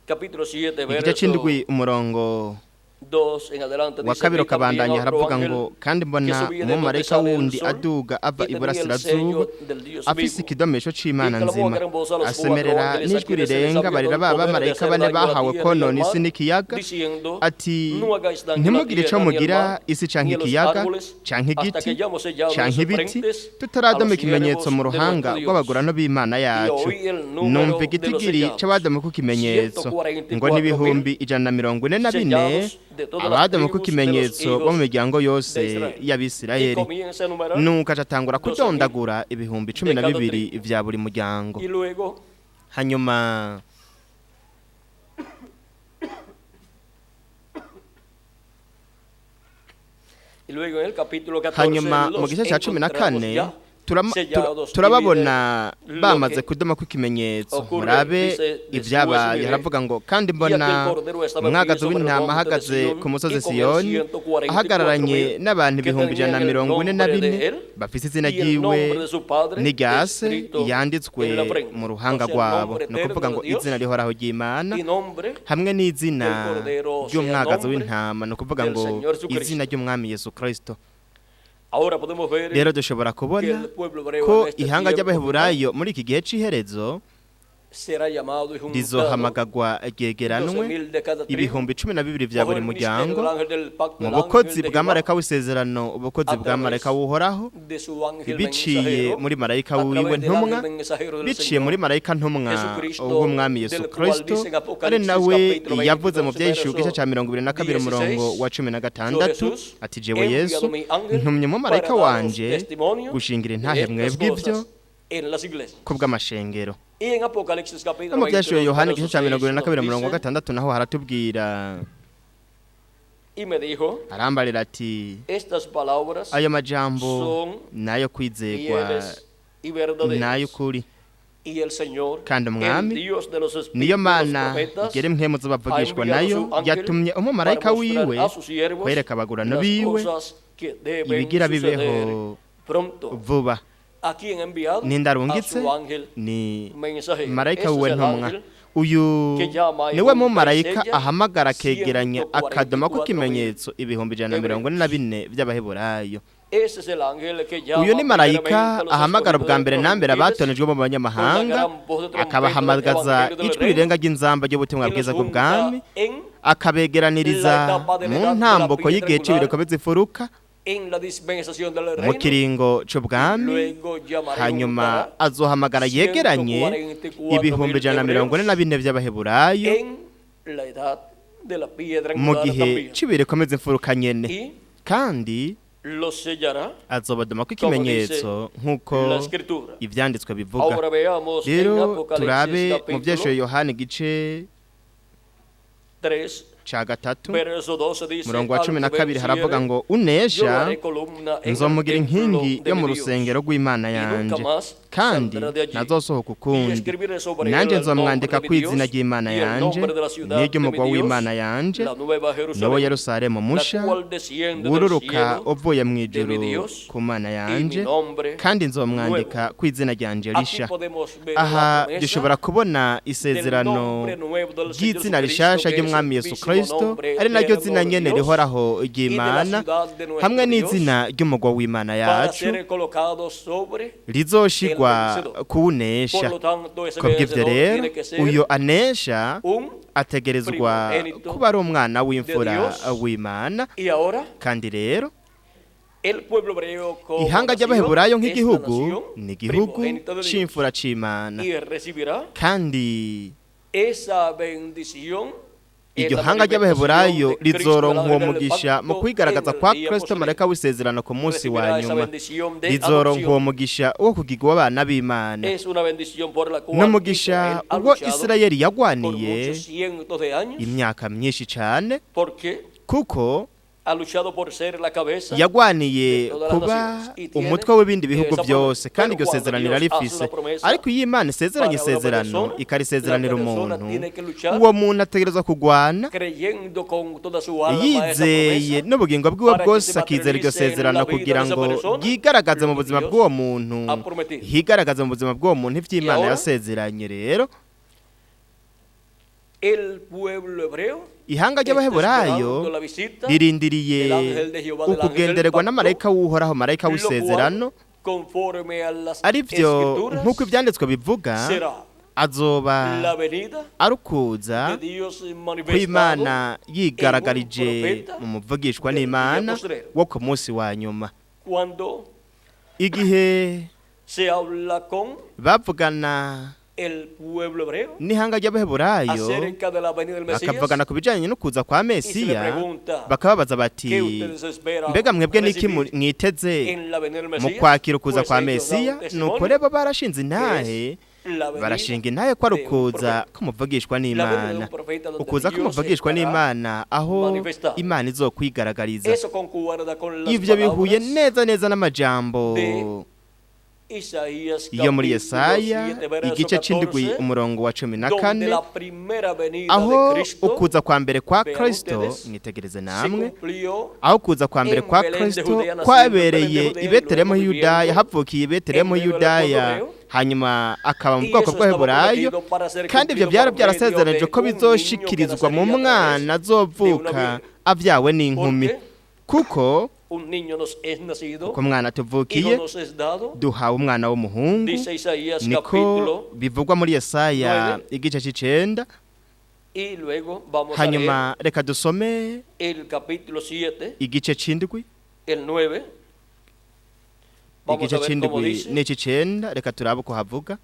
capítulo 7, igice verso c'indwi umurongo 2 en adelante, wa dice, kabiri vi también ukabandanya a otro haravuga ángel ngo kandi que mbona subía de donde umumarayika sale el wundi sol aduga ava y tenía el iburasirazuba sello del Dios afise vivo. ikidomesho c'Imana Y clamó a nzima gran voz a los cuatro asemerera ángeles a n'ijwi quienes se les rirenga había barira dado ba el poder de bamarayika hacer bane daño a la bahawe tierra y al konona isi mar, n'ikiyaga diciendo, ati no hagáis daño a la ntimugire ico tierra ni al mugira mar, isi canke ni a los ikiyaga árboles, canke hasta igiti que hayamos sellado en canke sus ibiti frentes a tutaradoma los ikimenyetso siervos mu de ruhanga nuestro Dios. rw'abagurano b'Imana Y yacu. oí el número Numva de los igitigiri sellados, c'abadomeko ikimenyetso ngo 144.000 n'ibihumbi 144 sellados de todas las abadomeko tribus de los ikimenyetso bo mu hijos miryango yose de Israel. Y y'Abisirayeli. comienza a enumerar Nuko aca atangura 12.000 kudondagura ibihumbi cumi de na cada bibiri tribu. vya buri muryango. Y luego Hanyuma Y luego en el capítulo 14 hanyuma mu los gice cya cumi na encontramos kane ya sellados y turababona miren lo bamaze que kudoma kw'ikimenyetso ocurre. murabe Dice, después ibyabaye miré, haravuga ngo kandi y mbona aquel cordero estaba en pie umwagazi sobre el w'intama monte de ahagaze Sion ku musozi y con el Siyoni ahagararanye 144.000 n'abantu que ibihumbi ijana na tenían el mirongo ine na nombre bine de él bafise izina y el ryiwe nombre de su padre n'irya se escrito yanditswe en la frente. mu ruhanga O sea, el rwabo nombre ni ukuvuga eterno ngo de Dios izina rihoraho ry'Imana y nombre hamwe n'izina del Cordero, o sea, ry'umwagazi nombre w'intama ni ukuvuga del ngo Señor Jesucristo. izina ry'umwami Yesu Kristo. Ahora podemos ver Rero dushobora que kubona el pueblo hebreo ko en este ihanga tiempo ry'Abaheburayo muri iki gihe c'iherezo será llamado y juntado rizohamagagwa ryegeranwe 12.000 de cada tribu ibihumbi 12 vya bajo buri el ministerio muryango del ángel del pacto, mu el ángel bukozi de bwa Jehová, marayika w'isezerano ubukozi a bwa través marayika w'Uhoraho de su ángel biciye mensajero, muri marayika a wiwe través del ntumwa ángel mensajero del biciye Señor muri marayika ntumwa Jesucristo, w'umwami Yesu del cual Kristo dice en ari Apocalipsis nawe capítulo yavuze mu 22, vyahishura igice verso ca 22 umurongo 16, wa 16 Yo, Jesús, ati jewe he Yesu enviado mi ángel ntumye umumarayika para daros wanje testimonio gushingira de intahe estas mwebwe ivyo cosas en las iglesias. kubw'amashengero. Y en Apocalipsis No capítulo mu vyahishura 22, Yohana verso igice ca 6 22 nos umurongo wa dice, gatandatu naho haratubwira y me dijo, arambarira ati estas palabras ayo majambo son nayo kwizegwa fieles y verdaderas. n'ay'ukuri Y el Señor, kandi el umwami Dios de los espíritus niyo de los mana profetas, igere mpwemu z'abavugishwa ha enviado nayo su ángel yatumye umumarayika para mostrar wiwe a sus siervos kwereka abagurano las biwe cosas que deben ibigira suceder bibeho pronto. Vuba. ¿A quién ha enviado? Nindarungitse A su ángel ni mensajero. marayika Este wiwe es el ntumwa ángel uyu que llama y niwe junta y mumarayika sella ahamagara akegeranya akadoma 144.000 k'ikimenyetso 144.000 by'Abaheburayo. Ese es el ángel que llama Uyu ni marayika primeramente a los ahamagara ubwa escogidos mbere de na los mbere gentiles abatonejwe mu banyamahanga con la gran voz de trompeta akabahamagaza del evangelio del ijwi reino, rirenga ry'inzamba ry'ubutumwa y los bwiza junta bw'ubwami en akabegeraniriza la etapa de la mu edad de la ntambuko piedra y'igihe angular, c'ibireko bizifuruka en la dispensación del mu reino. kiringo c'ubwami. Luego llamará y Hanyuma juntará azohamagara yegeranye 144.000 144.000 by'Abaheburayo en la edad de la piedra mu angular gihe también. c'ibihe rikomeza imfuruka nyene, Y kandi lo sellará azobadomako ikimenyetso nk'uko la escritura. ivyanditswe bivuga. Ahora veamos en Rero Apocalipsis turabe mu capítulo vyeshuye Yohana igice 3, ca gatatu, verso 12 dice: umurongo wa "Al cumi na que kabiri haravuga venciere, ngo yo lo unesha haré columna en el nzomugira templo inkingi de yo mu mi Dios, rusengero rw'Imana y nunca yanje, más kandi saldrá de allí. ntazosohoka Y ukundi. escribiré sobre él Nanjye el nombre nzomwandika de ku mi izina Dios ry'Imana y el yanje nombre de la ciudad de mi n'iry'umugwa Dios, w'Imana yanje, la nueva n'uwo Jerusalén, Yerusalemu la musha cual desciende del wururuka cielo uvuye mu de mi ijuru Dios, ku Mana y mi yanje, nombre kandi nzomwandika ku izina ryanje Aquí risha. podemos ver la Aha promesa dushobora kubona del isezerano nombre nuevo del Señor ry'izina Jesucristo, rishasha que es el ry'umwami Yesu mismo Kristo, nombre ari naryo eterno zina de nyene Dios, rihoraho y de la ry'Imana, ciudad de nuestro hamwe Dios, n'izina ry'umugwa w'Imana para yacu ser colocado sobre rizoshigwa el vencedor. kuwunesha. Por lo tanto, ese Kubw'ivyo vencedor rero tiene que ser uyo anesha un ategerezwa primogénito kuba ari umwana w'imfura de Dios. w'Imana. Y ahora Kandi rero el pueblo hebreo como ihanga nación ry'abaheburayo es la nk'igihugu nación ni igihugu primogénita de Dios c'imfura c'Imana, y recibirá kandi esa bendición en iryo la hanga ry'abaheburayo manifestación de Cristo, rizoronka el uwo ángel del mugisha mu pacto, kwigaragaza en el kwa día Kristo postrero. marayika w'isezerano ku munsi wa Recibirá esa nyuma, bendición de rizoronka uwo adopción. mugisha wo kugirwa abana b'Imana, Es una bendición por la cual n'umugisha Israel ha ubwo luchado Isirayeli por yagwaniye muchos cientos de años, imyaka myinshi cane, porque kuko ha luchado por ser la cabeza yagwaniye de todas las kuba naciones. Y tiene umutwe w'ibindi bihugu esa byose, promesa. kandi Pero iryo cuando sezerano Dios hace irarifise. una promesa Ariko iyo Imana isezeranye para una isezerano persona, ikarisezeranira la persona umuntu, tiene que luchar uwo muntu ategerezwa kugwana creyendo con toda su alma esa yizeye promesa, n'ubugingo bwiwe para que bwose, se akizera iryo materialice en sezerano la vida kugira de esa ngo persona ryigaragaze mu lo que buzima Dios bw'uwo muntu, ha prometido. higaragaze mu buzima bw'uwo muntu ivy'Imana ahora, yasezeranye. Rero el pueblo hebreo ihanga está ry'abaheburayo esperando la visita ririndiriye del ángel de Jehová, del ángel del ukugendererwa pacto, n'amarayika w'Uhoraho, marayika lo cual, w'isezerano, conforme a las arivyo escrituras, nk'uko ivyanditswe bivuga, será azoba la venida ari ukuza de Dios manifestado kw'Imana yigaragarije profeta mu muvugishwa del día n'Imana postrero. wo ku munsi wa nyuma. Cuando Igihe se habla con bavugana el pueblo hebreo n'ihanga ry'abaheburayo acerca de la venida del Mesías, bakavugana ku bijanye no kuza kwa y se le Mesiya, pregunta, bakababaza bati ¿qué ustedes esperan mbega mwebwe niki recibir mwiteze en la venida del mu Mesías? kwakira ukuza Pues kwa ellos dan Mesiya? un testimonio Nuko rero barashinze que intahe, es la venida barashinga intahe ko ari de un ukuza profeta. k'umuvugishwa La venida de n'Imana, un profeta donde ukuza Dios k'umuvugishwa estará n'Imana aho manifestado. Imana izokwigaragariza. Eso concuerda con las Ivyo bihuye palabras neza neza n'amajambo de Isaías yo muri capítulo Yesaya 7, verso igice c'indwi 14, umurongo wa cumi na donde kane, la primera venida aho de Cristo ukuza kwa mbere kwa vean Kristo, ustedes, mwitegereze se namwe, cumplió aho kuza kwa mbere en kwa Belén de Kristo Judea, nacido en kwabereye Belén de Judea, i Betelehemu luego y'Yudaya, viviendo havukiye i Betelehemu en medio del y'Yudaya, pueblo hebreo. hanyuma akaba mu Y bwoko eso estaba bw'Abaheburayo, prometido para ser kandi ivyo cumplido byari por medio byarasezeranijwe de ko un niño que bizoshikirizwa mu nacería a mwana través de una azovuka virgen. avyawe n'inkumi, Porque kuko un niño nos es nacido, kuko umwana hijo tuvukiye, nos es dado, duhawe umwana w'umuhungu, dice Isaías niko capítulo, bivugwa muri Yesaya 9. igice c'icenda. Y luego vamos a leer Hanyuma reka dusome el capítulo 7, igice c'indwi, el 9. Vamos igice a ver cómo c'indwi dice. n'ic'icenda, reka turabe uko havuga.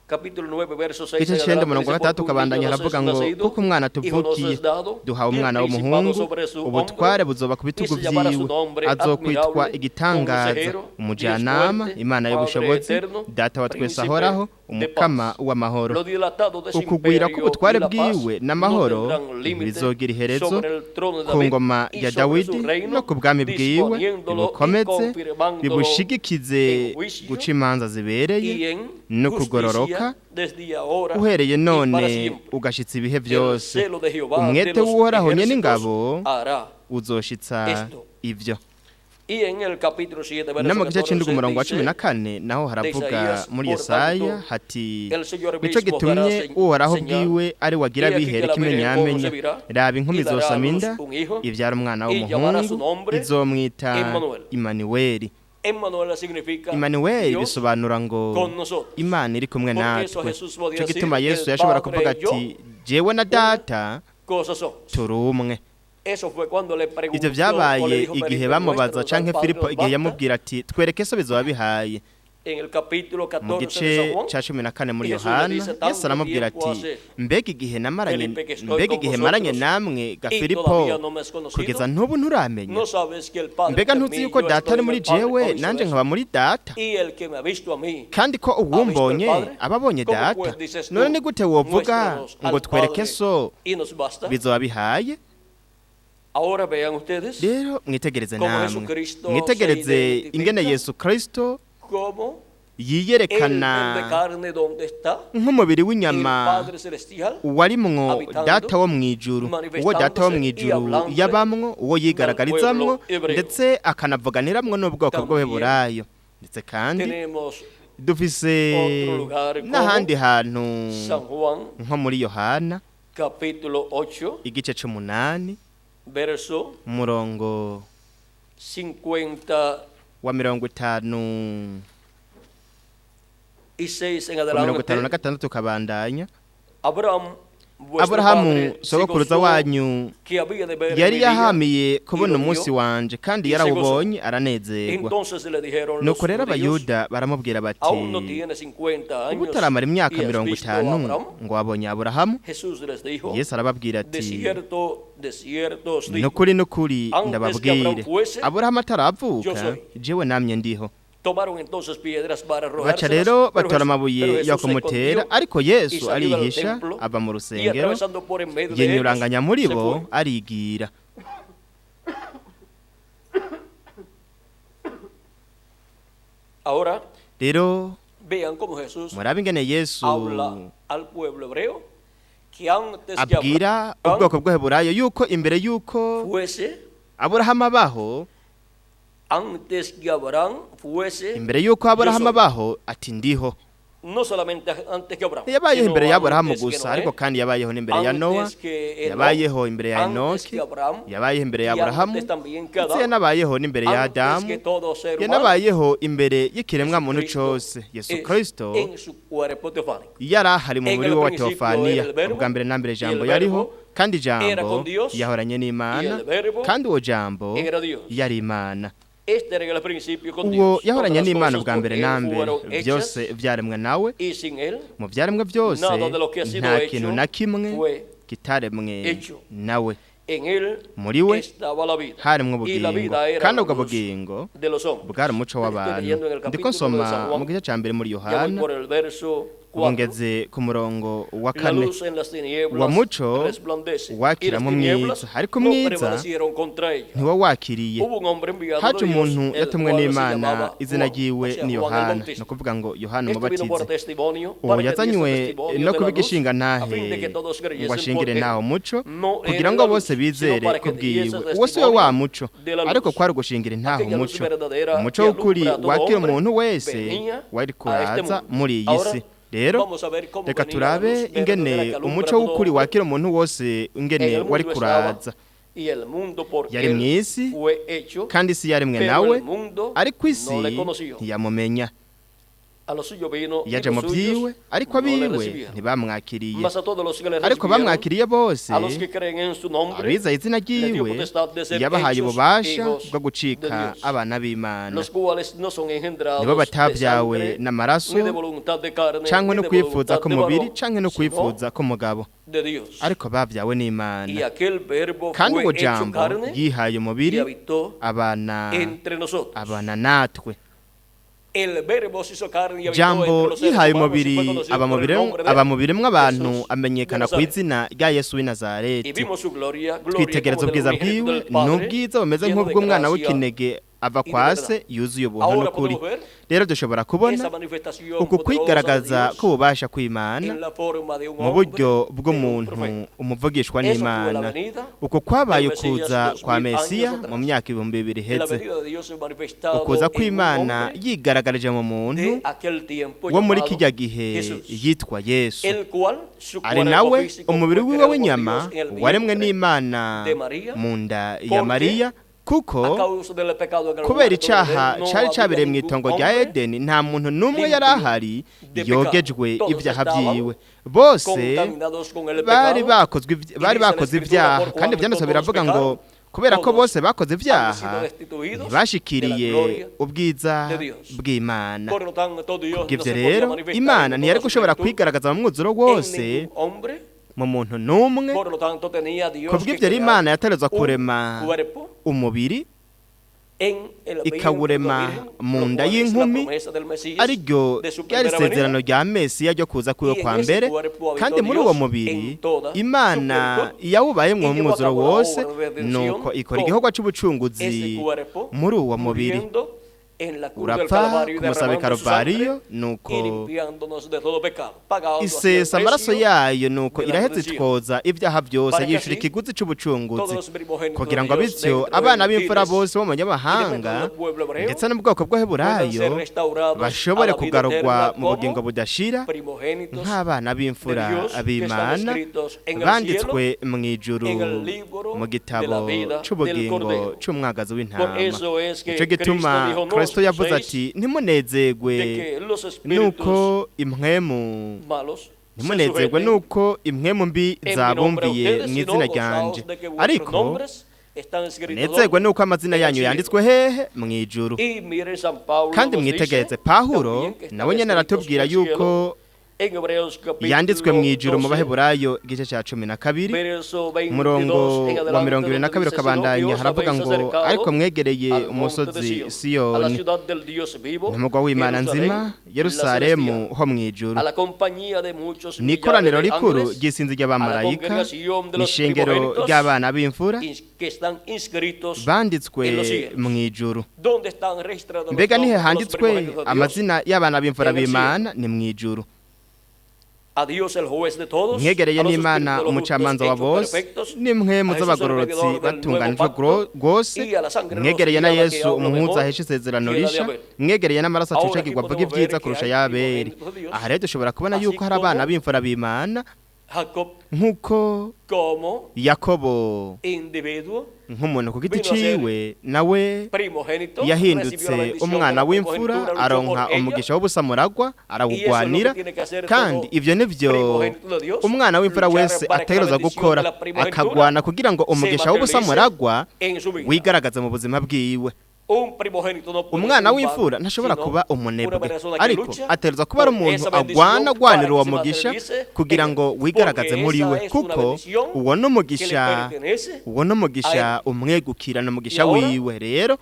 Capítulo 9, verso 6 Igice en c'icenda adelante, umurongo wa dice, gatatu "Porque un niño ukabandanya nos haravuga es ngo nacido, kuko umwana hijo nos tuvukiye, es dado, duhawe y el umwana principado w'umuhungu, sobre su ubutware hombro, buzoba ku y bitugu se llamará su vyiwe, nombre azokwitwa admirable, igitangaza, consejero, Dios umujanama, fuerte, Imana Padre y'ubushobozi, eterno, Data wa twese príncipe ahoraho, de umukama paz. w'amahoro. Lo dilatado de su Ukugwira imperio y k'ubutware la paz bwiwe no n'amahoro tendrán límite ntibizogira iherezo sobre el trono de ku David ngoma y ya sobre su Dawidi reino, no ku bwami bwiwe, disponiéndolo y bibukomeze, confirmándolo bibushigikize en juicio guca imanza zibereye y en no justicia kugororoka, desde ahora uhereye y para none siempre. ugashitsa ibihe El byose. celo de Jehová de Umwete los w'Uhoraho nyene ejércitos ingabo hará uzoshitsa esto. ivyo. Y en el capítulo 7, No verso mu gice 14 c'indwi umurongo wa cumi dice, na kane naho haravuga Isaías, muri "Por Yesaya tanto, hati el Señor nico mismo dará gitumye Uhoraho señal. bwiwe ari wagira He aquí bihera que la Virgen ikimenyamenya, concebirá raba inkumi y dará a izosama luz inda un hijo, ivyara umwana y llamará su w'umuhungu, nombre izomwita Emmanuel. Imanuweli. Emmanuel significa Imanuweli Dios bisobanura ngo con nosotros. Imana iri kumwe Porque eso natwe. Jesús podía Nico decir, gituma Yesu "El yashobora Padre kuvuga y yo, ati jewe na Data cosas somos. turi umwe. Eso fue cuando le preguntó Ivyo o le vyabaye dijo igihe Felipe, bamubaza "Muéstranos al canke Padre, Filipo nos igihe basta". yamubwira ati twereke so bizoba bihaye. En el capítulo Mu 14 de gice San Juan, ca 14 muri Yesu le Yohana, dice, Yesu "Tanto aramubwira tiempo ati hace, mbega igihe namaranye Felipe, que estoy mbega con igihe maranye vosotros, namwe ga y Filipo todavía no me has conocido? kugeza ntubu nturamenya ¿No sabes que el Padre mbega está en ntuzi mí, yuko yo data estoy ari en muri el Padre? jewe ¿Oíste nanje eso? nkaba muri data Y el que me ha visto a mí, kandi ko ha visto al uwumbonye Padre? aba abonye ¿Cómo data pues dices tú, none ni gute wovuga "Muéstranos ngo al twereke Padre so y nos basta"? bizoba bihaye Ahora vean ustedes Rero mwitegereze cómo namwe Jesucristo se mwitegereze identifica ingene Yesu Kristo cómo él yiyerekana de carne donde está nk'umubiri el w'inyama Padre Celestial uwarimwo habitando, data wo mw'ijuru uwo data wo manifestándose y mw'ijuru hablando yabamwo uwo yigaragarizamwo al pueblo hebreo. Ndetse akanavuganiramwo n'ubwoko También bw'Abaheburayo ndetse kandi tenemos dufise otro lugar como n'ahandi hantu San Juan nko muri Yohana capítulo 8 igice c'umunani verso umurongo 56 wa 56 en wa mirongo itanu na adelante. gatandatu ukabandanya Abraham, vuestro Aburahamu padre, se sogokuruza gozó wanyu que había de ver yari mi día, yahamiye kubona y lo vio, umunsi wanje kandi y se gozó. yarawubonye aranezerwa Entonces le dijeron los Nuko rero judíos, Abayuda baramubwira bati aún no tienes 50 ubu años utaramara imyaka y has mirongo visto a itanu Abraham. ngo wabonye Aburahamu Jesús les dijo, Yesu arababwira de ati cierto os digo, nukuri nukuri antes que ndababwire Abraham fuese, Aburahamu yo ataravuka soy. Jewe namye ndiho Tomaron entonces piedras para Baca arrojárselas, rero pero batora pero amabuye Jesús yo se kumutera escondió ariko y Yesu salió del arihisha templo ava mu y rusengero atravesando por en medio de ellos, yinyuranganya muri se bo fue. arigira Ahora Rero vean cómo Jesús murabe ingene Yesu habla al pueblo hebreo que antes que abwira Abraham ubwoko bw'Abaheburayo yuko imbere yuko fuese, Aburahamu abaho antes que Abraham fuese, imbere yuko Aburahamu yo soy. abaho ati ndiho No solamente antes que Abraham, Yabayeho sino imbere y'Aburahamu antes que gusa Noé, ariko kandi yabayeho n'imbere ya Nowa antes que Enoch, yabayeho imbere ya antes Enoki que Abraham, yabayeho imbere ya y Aburahamu antes también que ndetse Adán, yanabayeho n'imbere ya antes Adamu que todo ser humano, yanabayeho imbere y'ikiremwa muntu Jesucristo cose Yesu es Kristo en su cuerpo teofánico. Yari ahari mu En mubiri el we wa principio teofaniya era el verbo, ubwa mbere na mbere y jambo el yariho verbo kandi era jambo con Dios, yahoranye y n'Imana el verbo kandi uwo jambo era Dios. Yari Imana Este era en el principio con Uwo Dios. yahoranye Todas las n'Imana cosas ubwa por mbere él na mbere fueron hechas, byose vyaremwe nawe y sin él mu vyaremwe byose nada de lo que ha sido nta hecho kintu na kimwe fue kitaremwe hecho. Nawe En él Muri we estaba la vida, haremwe y la ubugingo vida era kandi la ubwo luz bugingo de los hombres. bwari umuco Estoy w'abantu leyendo en el Ndiko capítulo de nsoma San mu Juan, gice ca mbere muri ya voy Yohana por el verso ubu 4. ngeze ku murongo wa La kane luz en las tinieblas Uwo muco resplandece, y wakira las mu tinieblas mwiza ariko no umwiza prevalecieron contra ella. ntiwo wakiriye Hubo un hombre enviado Haje de Dios, umuntu el yatumwe cual se n'Imana llamaba izina Juan, ryiwe o sea, ni Juan el Yohana Bautista. ni ukuvuga ngo Yohana Este vino por Umubatizi testimonio, Uwo para que diese yazanywe testimonio no de la kuba luz, igishingantahe a fin de que todos ngo creyesen ashingire por él. ntaho muco No kugira era ngo la bose luz, bizere sino para que kubwiwe diese uwo si we wa testimonio muco de la luz. ariko kwari ugushingira intaho Aquella luz umuco verdadera umuco que w'ukuri alumbra a todo wakira hombre umuntu wese venía wari a este kuraza mundo. muri iyi Ahora, si rero vamos a ver cómo reka venía la turabe luz verdadera ingene que alumbra umuco a todo w'ukuri hombre. wakira umuntu wose ingene En el wari mundo estaba, kuraza y el mundo por Yari él mw'isi, fue hecho, kandi isi yaremwe pero nawe el mundo ariko isi no le conoció. ntiyamumenya A lo suyo vino, y Yaje los mu suyos vyiwe ariko no le abiwe recibieron. ntibamwakiriye Mas a todos los que le Ariko recibieron, bamwakiriye bose a los que creen en su nombre, abiza izina le dio ryiwe potestad de ser yabahaye hechos ububasha hijos bwo de gucika Dios, abana b'Imana los cuales no son engendrados Nibo de batabyawe sangre, n'amaraso ni de voluntad de carne, canke ni no de kwifuza voluntad de k'umubiri varón, canke no sino kwifuza k'umugabo de Dios. ariko babyawe Y n'Imana aquel verbo Kandi fue uwo hecho jambo carne yihaye y umubiri habitó abana entre nosotros. abana natwe El verbo se hizo carne y habitó entre Jambo los seres yihaye humanos y umubiri fue conocido aba por mu el biremwa nombre de aba mu biremwa abantu Jesús de amenyekana ku Nazaret. izina rya Yesu w'i Y Nazareti vimos su gloria, gloria Twitegereza como del ubwiza unigénito bwiwe del Padre, n'ubwiza bumeze lleno de nk'ubw'umwana gracia w'ikinege ava y de kwa verdad. se yuzuye ubuntu Ahora n'ukuri podemos ver Rero dushobora kubona esa manifestación uku poderosa de kwigaragaza Dios k'ububasha kw'Imana en la forma de un mu hombre, buryo de un bw'umuntu profeta. umuvugishwa Eso fue la n'Imana venida Uko kwabaye del Mesías ukuza 2000 kwa años Mesiya atrás. mu myaka 2000 La iheze venida de Dios se manifestado Ukuza en un kw'Imana hombre yigaragarije mu muntu de aquel tiempo wo muri llamado kijya gihe Jesús, yitwa Yesu el cual su Ari cuerpo nawe físico umubiri fue wiwe creado por w'inyama Dios en el waremwe vientre n'Imana de María, mu nda ya porque Mariya kuko a causa del pecado en el kubera huerto de icaha Edén, no cari había cabereye ningún mw'itongo rya hombre Edeni nta muntu n'umwe yari limpio ahari de pecado. yogejwe Todos ibyaha estaban vyiwe bose contaminados con el bari pecado. bakozwe Y bari dice la bakoze Escritura, ibyaha por kandi cuanto ivyanditswe todos biravuga ngo pecaron, Kubera ko Todos bose bakoze han sido ibyaha, destituidos de la ntibashikiriye gloria ubwiza de Dios. bw'Imana. Por lo tanto, Dios no Kubw'ivyo se podía rero, manifestar Imana en ntiyari toda su gushobora plenitud kwigaragaza mu mwuzuro en wose ningún hombre. mu muntu n'umwe. Por lo tanto, tenía Dios que Kubw'ivyo rero, crear Imana yategerezwa un kurema cuerpo umubiri, en el vientre de ikawurema la Virgen, mu lo nda cual es la y'inkumi, promesa del Mesías ariryo de su ryari primera isezerano venida. rya Mesiya ryo kuza kwiwe Y en kwa ese mbere. cuerpo habitó Kandi muri uwo Dios mubiri en toda su Imana plenitud yawubayemwo y llevó a umwuzuro cabo la wose, obra de redención nuko ikora con igikorwa c'ubucunguzi ese cuerpo, muri uwo mubiri. muriendo en la cruz del Urapfa Calvario y ku musaraba i derramando su Karuvariyo, sangre nuko y limpiándonos de todo pecado, pagando así el isesa amaraso precio yayo, nuko de la iraheza redención. itwoza ibyaha byose, Para que yishura así ikiguzi c'ubucunguzi, todos los primogénitos kugira de ngo Dios bityo dentro de abana b'imfura gentiles bose bo mu y de banyamahanga todo el pueblo hebreo ndetse n'ubwoko puedan ser bw'Abaheburayo restaurados a bashobore la vida kugarurwa eterna mu bugingo como budashira primogénitos nk'abana b'imfura de Dios que están b'Imana escritos en el banditswe mu ijuru en el libro mu de gitabo la vida del c'ubugingo Cordero. c'umwagazi w'intama. Por eso es que Nico gituma Cristo dijo, no Kristo os yavuze gocéis ati ntimunezerwe de que los espíritus nuko impwemu malos se ntimunezerwe sujeten nuko impwemu mbi en mi nombre a zabumviye ustedes, mu sino izina gozaos ryanje, de que vuestros ariko nombres están escritos munezerwe nuko amazina en el yanyu cielo. yanditswe hehe? Mu ijuru. Y miren, San Pablo Kandi nos dice mwitegereze Pawulo también que están nawe nyene escritos aratubwira en el cielo, yuko en Hebreos capítulo yanditswe mu ijuru mu 12, Baheburayo igice ca 12, verso 22 umurongo en wa adelante, 22 donde dice, sino ukabandanya, que os haravuga habéis ngo acercado ariko mwegereye al monte de umusozi Sion, a la Siyoni, ciudad del Dios vivo, n'umugwa w'Imana Jerusalén, nzima, la Yerusalemu celestial, ho mu ijuru, a la compañía de muchos ni millares ikoraniro de rikuru ángeles, ry'isinzi a la ry'abamarayika, congregación de los n'ishengero primogénitos ry'abana b'imfura que están inscritos banditswe en los cielos. mu ijuru. ¿Dónde están registrados los Mbega nihe nombres de los handitswe primogénitos de Dios? amazina y'abana b'imfura En el b'Imana? Ni mu ijuru. A Dios el juez de todos, Mwegereye a los n'Imana espíritus de los umucamanza justos wa hechos bose, perfectos, nimwe a mu Jesús el z'abagororotsi mediador del nuevo batunganijwe pacto, rwose, y a la sangre mwegereye na rociada que Yesu habla umuhuza mejor ahesha isezerano que la de risha, Abel. mwegereye n'amaraso Ahora aquí acucagirwa avuga podemos ibyiza ver que kurusha hay y'Abeli. primogénitos de Dios, Aha rero dushobora kubona así yuko hari abana como b'imfura b'Imana Jacob nk'uko como Yakobo individuo nk'umuntu ku giti vino a ser ciwe nawe primogénito, recibió la yahindutse bendición de umwana la w'imfura, primogenitura, luchó aronka por ella, umugisha w'ubusamuragwa, y eso es lo que arawugwanira. tiene que hacer Kandi todo ivyo nivyo primogénito de Dios, umwana w'imfura luchar wese para que la ategerezwa bendición gukora, de la primogenitura akagwana kugira ngo se umugisha materialice w'ubusamuragwa en su vida. wigaragaze mu buzima bwiwe. Un primogénito no puede Umwana ser un w'imfura vago, ntashobora sino kuba una umunebwe, persona que ariko lucha ategerezwa kuba ari por umuntu esa bendición agwana para agwanira que uwo se mugisha materialice kugira en ngo él. wigaragaze Porque muri esa we, es una kuko bendición uwo que le n'umugisha pertenece uwo n'umugisha a él. umwegukira n'umugisha Y ahora wiwe. Rero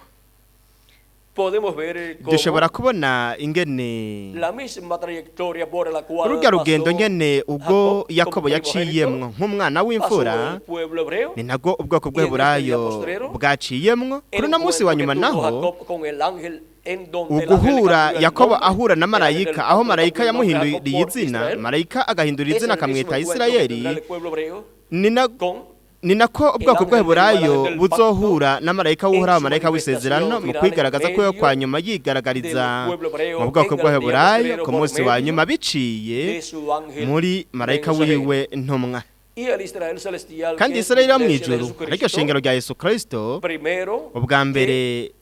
Podemos ver cómo dushobora kubona ingene la misma trayectoria por la cual urya rugendo pasó ngene ubwo Jacob como Yakobo yaciyemwo primogénito, nk'umwana pasó w'imfura, el pueblo hebreo, ni nabwo ubwoko y en este día bw'Heburayo postrero, bwaciyemwo. el Kuri uno munsi wa encuentro nyuma que tuvo naho, Jacob con el ángel, en donde el ángel le uguhura cambió el Yakobo nombre, ahura na el ángel del marayika, aho pacto le marayika cambió el nombre a Jacob yamuhinduriye por izina, Israel, marayika agahindura es izina el mismo akamwita encuentro que Isirayeli, tendrá el pueblo hebreo ni na con ni nako el ubwoko ángel de Jehová, el bw'Abaheburayo ángel del pacto, buzohura na marayika en w'Uhoraho, su marayika w'isezerano, manifestación mu final en kwigaragaza kwiwe medio kwa nyuma yigaragariza del pueblo hebreo mu bwoko en el día bw'Abaheburayo postrero ku por munsi wa medio nyuma biciye de su ángel muri marayika mensajero. wiwe ntumwa. Y el Israel celestial, Kandi que es la Isirayeli yo mu iglesia de ijuru, ariryo Jesucristo, shengero rya Yesu Kristo, primero ubwa mbere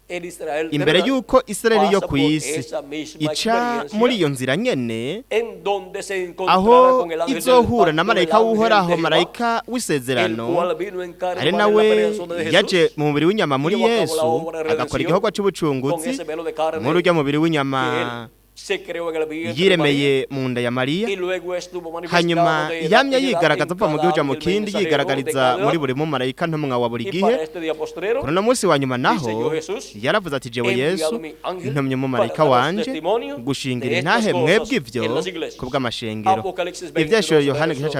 que el Israel imbere terrenal y'uko Isirayeli yo pasa ku por isi esa misma ica experiencia muri iyo nzira nyene, en donde se encontrará aho con el ángel del izohura na pacto, el marayika ángel w'Uhoraho, de Jehová, marayika el w'isezerano, cual vino en carne ari humana en la nawe persona de yaje Jesús mu mubiri w'inyama y muri llevó a cabo la Yesu, obra de agakora redención igikorwa con c'ubucunguzi ese velo de carne muri urya mubiri que w'inyama él se creó en el vientre de María yiremeye mu nda ya Mariya. y luego estuvo manifestado Hanyuma de edad yamye en edad yigaragaza en ava mu cada gihugu aja mu ángel kindi, mensajero de yigaragariza cada muri edad. buri mumarayika ntumwa wa buri Y gihe. para este día postrero, Kuri uno munsi wa nyuma dice naho yo Jesús, yaravuze ati jewe he enviado Yesu mi ángel ntumye para umumarayika daros wanje testimonio gushingira de intahe estas mwebwe cosas ivyo en las iglesias. kubw'amashengero. Apocalipsis Ivyahishuriwe 22, Yohana igice verso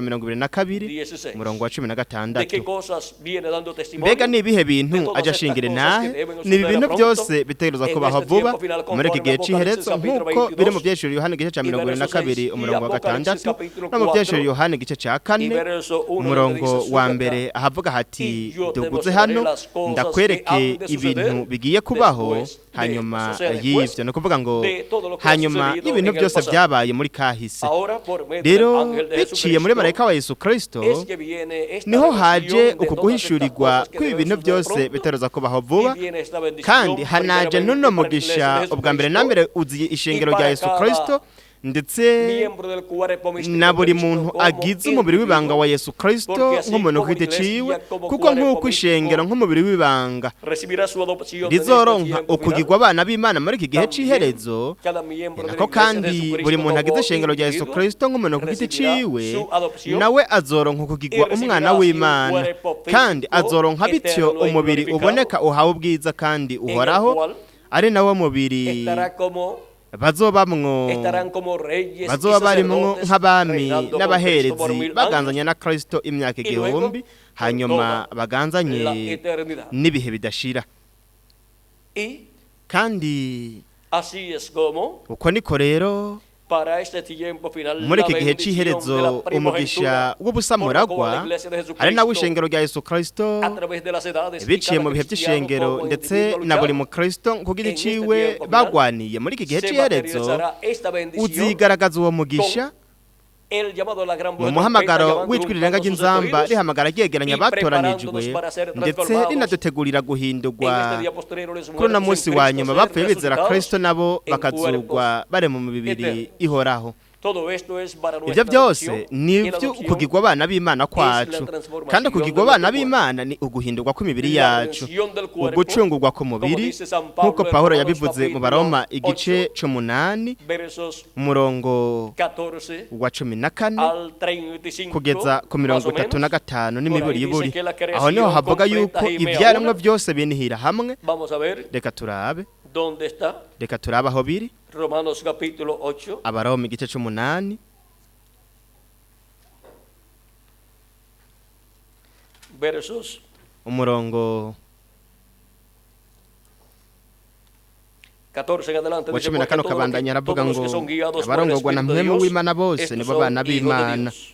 ca 22, 16. umurongo wa cumi na ¿De qué gatandatu. cosas viene dando testimonio? Mbega ni ibihe De bintu todas aja estas ashingira cosas intahe? que deben Ni ibi suceder bintu pronto byose bitegerezwa en kubaho este vuba tiempo final, muri iki conforme gihe Apocalipsis c'iherezo, capítulo nk'uko biri mu 22 vyahishuriwe Yohana igice ca y mirongo ibiri na verso 6 kabiri y umurongo wa Apocalipsis gatandatu, capítulo no mu vyahishuriwe 4 Yohana igice ca y kane verso 1 donde umurongo dice, wa sube mbere acá ahavuga hati y yo te duguze mostraré hano las cosas que ndakwereke han de ibintu suceder bigiye kubaho después de hanyuma esto, o sea, después y'ivyo, ni ukuvuga ngo de todo lo que ha hanyuma sucedido y'ibintu en el byose pasado. vyabaye muri kahise. Ahora, por medio del Rero ángel de biciye muri Jesucristo, marayika wa Yesu Kristo es que viene esta niho haje revelación de uku todas estas guhishurirwa cosas que kw'ibi deben bintu suceder byose pronto, bitegerezwa kubaho y vuba. viene esta bendición Kandi hanaje primeramente n'uno para la iglesia mugisha de ubwa mbere na Jesucristo mbere uziye y ishengero rya para Yesu cada Kristo Ndetse miembro del cuerpo místico na de buri Cristo muntu como agize umubiri w'ibanga individuo wa Yesu Kristo porque así nk'umuntu ku como giti iglesia, ciwe, como kuko cuerpo nk'uko ishengero místico, nk'umubiri w'ibanga recibirá su adopción en este rizoronka tiempo ukugirwa final, abana b'Imana muri iki gihe también c'iherezo, cada miembro de la nako iglesia de kandi Jesucristo buri muntu agize como ishengero rya Yesu individuo Kristo nk'umuntu ku giti recibirá ciwe, su adopción nawe azoronka ukugirwa y recibirá umwana así un w'Imana, cuerpo kandi físico azoronka bityo eterno y umubiri glorificado, uboneka uhawe ubwiza kandi en el uhoraho, cual ari nawo mubiri estará como bazobamwo estarán como reyes y bazoba barimwo sacerdotes nk'abami reinando con Cristo por n'abaherezi 1000 años baganzanye na Kristo imyaka y luego 1000, por hanyuma toda la baganzanye eternidad. n'ibihe bidashira. Y Kandi así es como uko niko rero para este tiempo final muri la iki gihe bendición de la c'iherezo umugisha primogenitura por la cual la w'ubusamuragwa iglesia de ari nawo Jesucristo ishengero rya Yesu Kristo a través de las edades y biciye cada mu bihe cristiano by'ishengero como ndetse individuo na buri luchado mukristo ku giti en este ciwe tiempo final bagwaniye muri iki gihe se c'iherezo materializará esta bendición uzigaragaza uwo mugisha con el llamado a la gran mu voz de trompeta muhamagaro llamando w'ijwi rirenga juntando a sus ry'inzamba escogidos rihamagara ryegeranya y abatoranijwe preparándonos para ser ndetse transformados rinadutegurira en guhindurwa este día postrero los kuri uno muertos en munsi wa Cristo nyuma ser bapfuye bizera resucitados Kristo nabo en bakazugwa cuerpos bari mu mibiri eternos. ihoraho. Todo esto es para Ibyo nuestra byose adopción ni y la ibyo adopción ukugirwa abana b'Imana es la kwacu, kandi transformación ukugirwa de abana nuestro cuerpo. b'Imana ni uguhindurwa kw'imibiri La yacu, redención del cuerpo, ugucungurwa como k'umubiri dice San Pablo nk'uko en Pawulo Romanos yabivuze mu capítulo Baroma igice 8, c'umunani versos umurongo 14 wa 14 al 35, kugeza ku más mirongo o itatu na menos. gatanu Por ahí n'imiburiburi. dice que la Aho niho creación havuga completa yuko gime a ivyaremwe una. byose binihira hamwe. Vamos a ver Reka turabe, dónde está reka turabe aho biri. Romanos capítulo 8, Abaroma igice c'umunani versos umurongo 14 en adelante. wa Dice, cumi na porque kane todos los ukabandanya que, aravuga todos los ngo que son guiados por el abarongorwa na Espíritu de mpwemu Dios, w'Imana bose estos nibo son bana hijos de b'Imana. Dios.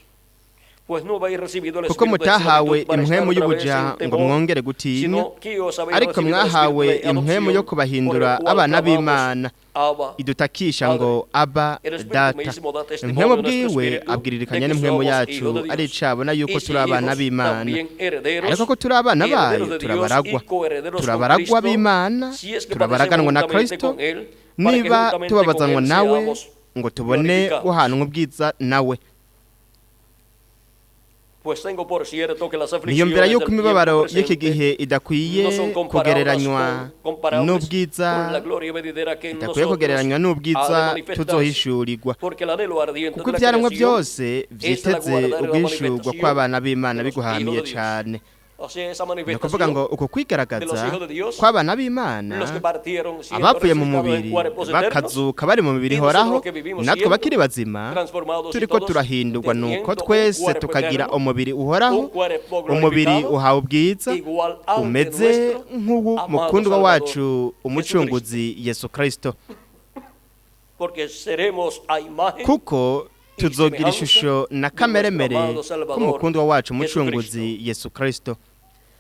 Pues no habéis recibido el Kuko espíritu de mutahawe esclavitud para estar impwemu otra vez y'ubuja en ngo temor, mwongere gutinya, sino que os habéis ariko recibido el espíritu mwahawe de impwemu yo adopción, por kubahindura el cual abana clamamos, b'Imana, Abba, idutakisha Padre. ngo Aba El Espíritu Data. mismo da Impwemu testimonio a nuestro bwiwe espíritu de abwiririkanya que n'impwemu somos yacu hijos de Dios. aricabona yuko Y si turi abana hijos, b'Imana. también herederos, Ariko ko turi abana bayo, herederos de Dios y turabaragwa, coherederos con turabaragwa Cristo, b'Imana, si es que turabaraganwa padecemos na juntamente Kristo, con Él, para que niba juntamente con tubabazanwa Él nawe seamos ngo tubone glorificados. guhanwa ubwiza nawe. Pues tengo por cierto que las Niyumvira aflicciones yuko del tiempo imibabaro y'iki presente gihe idakwiye no son comparadas kugereranywa con, comparables n'ubwiza con la gloria venidera que en idakwiye nosotros kugereranywa ha de n'ubwiza manifestarse. tuzohishurirwa, Porque el anhelo ardiente kuko de la ivyaremwe creación byose es la vyiteze guardar la uguhishurwa manifestación kw'abana b'Imana de los hijos biguhamiye de Dios. cane. O sea, esa Ni ukuvuga manifestación ngo uko de los kwigaragaza hijos de Dios, kw'abana b'Imana los que partieron siendo abapfuye mu resucitados en mubiri cuerpos eternos, bakazuka bari mu mibiri y nosotros ihoraho, que vivimos natwe siendo bakiri bazima transformados y turiko todos turahindurwa, nuko teniendo un twese cuerpo tukagira eterno, umubiri uhoraho, un cuerpo umubiri glorificado, uhawe ubwiza igual al de umeze nuestro nk'uwu amado mukundwa Salvador wacu umucunguzi Yesu Kristo, porque seremos a imagen kuko y tuzogira semejanza ishusho na de nuestro kameremere amado Salvador k'umukundwa wacu Jesucristo. umucunguzi Yesu Kristo.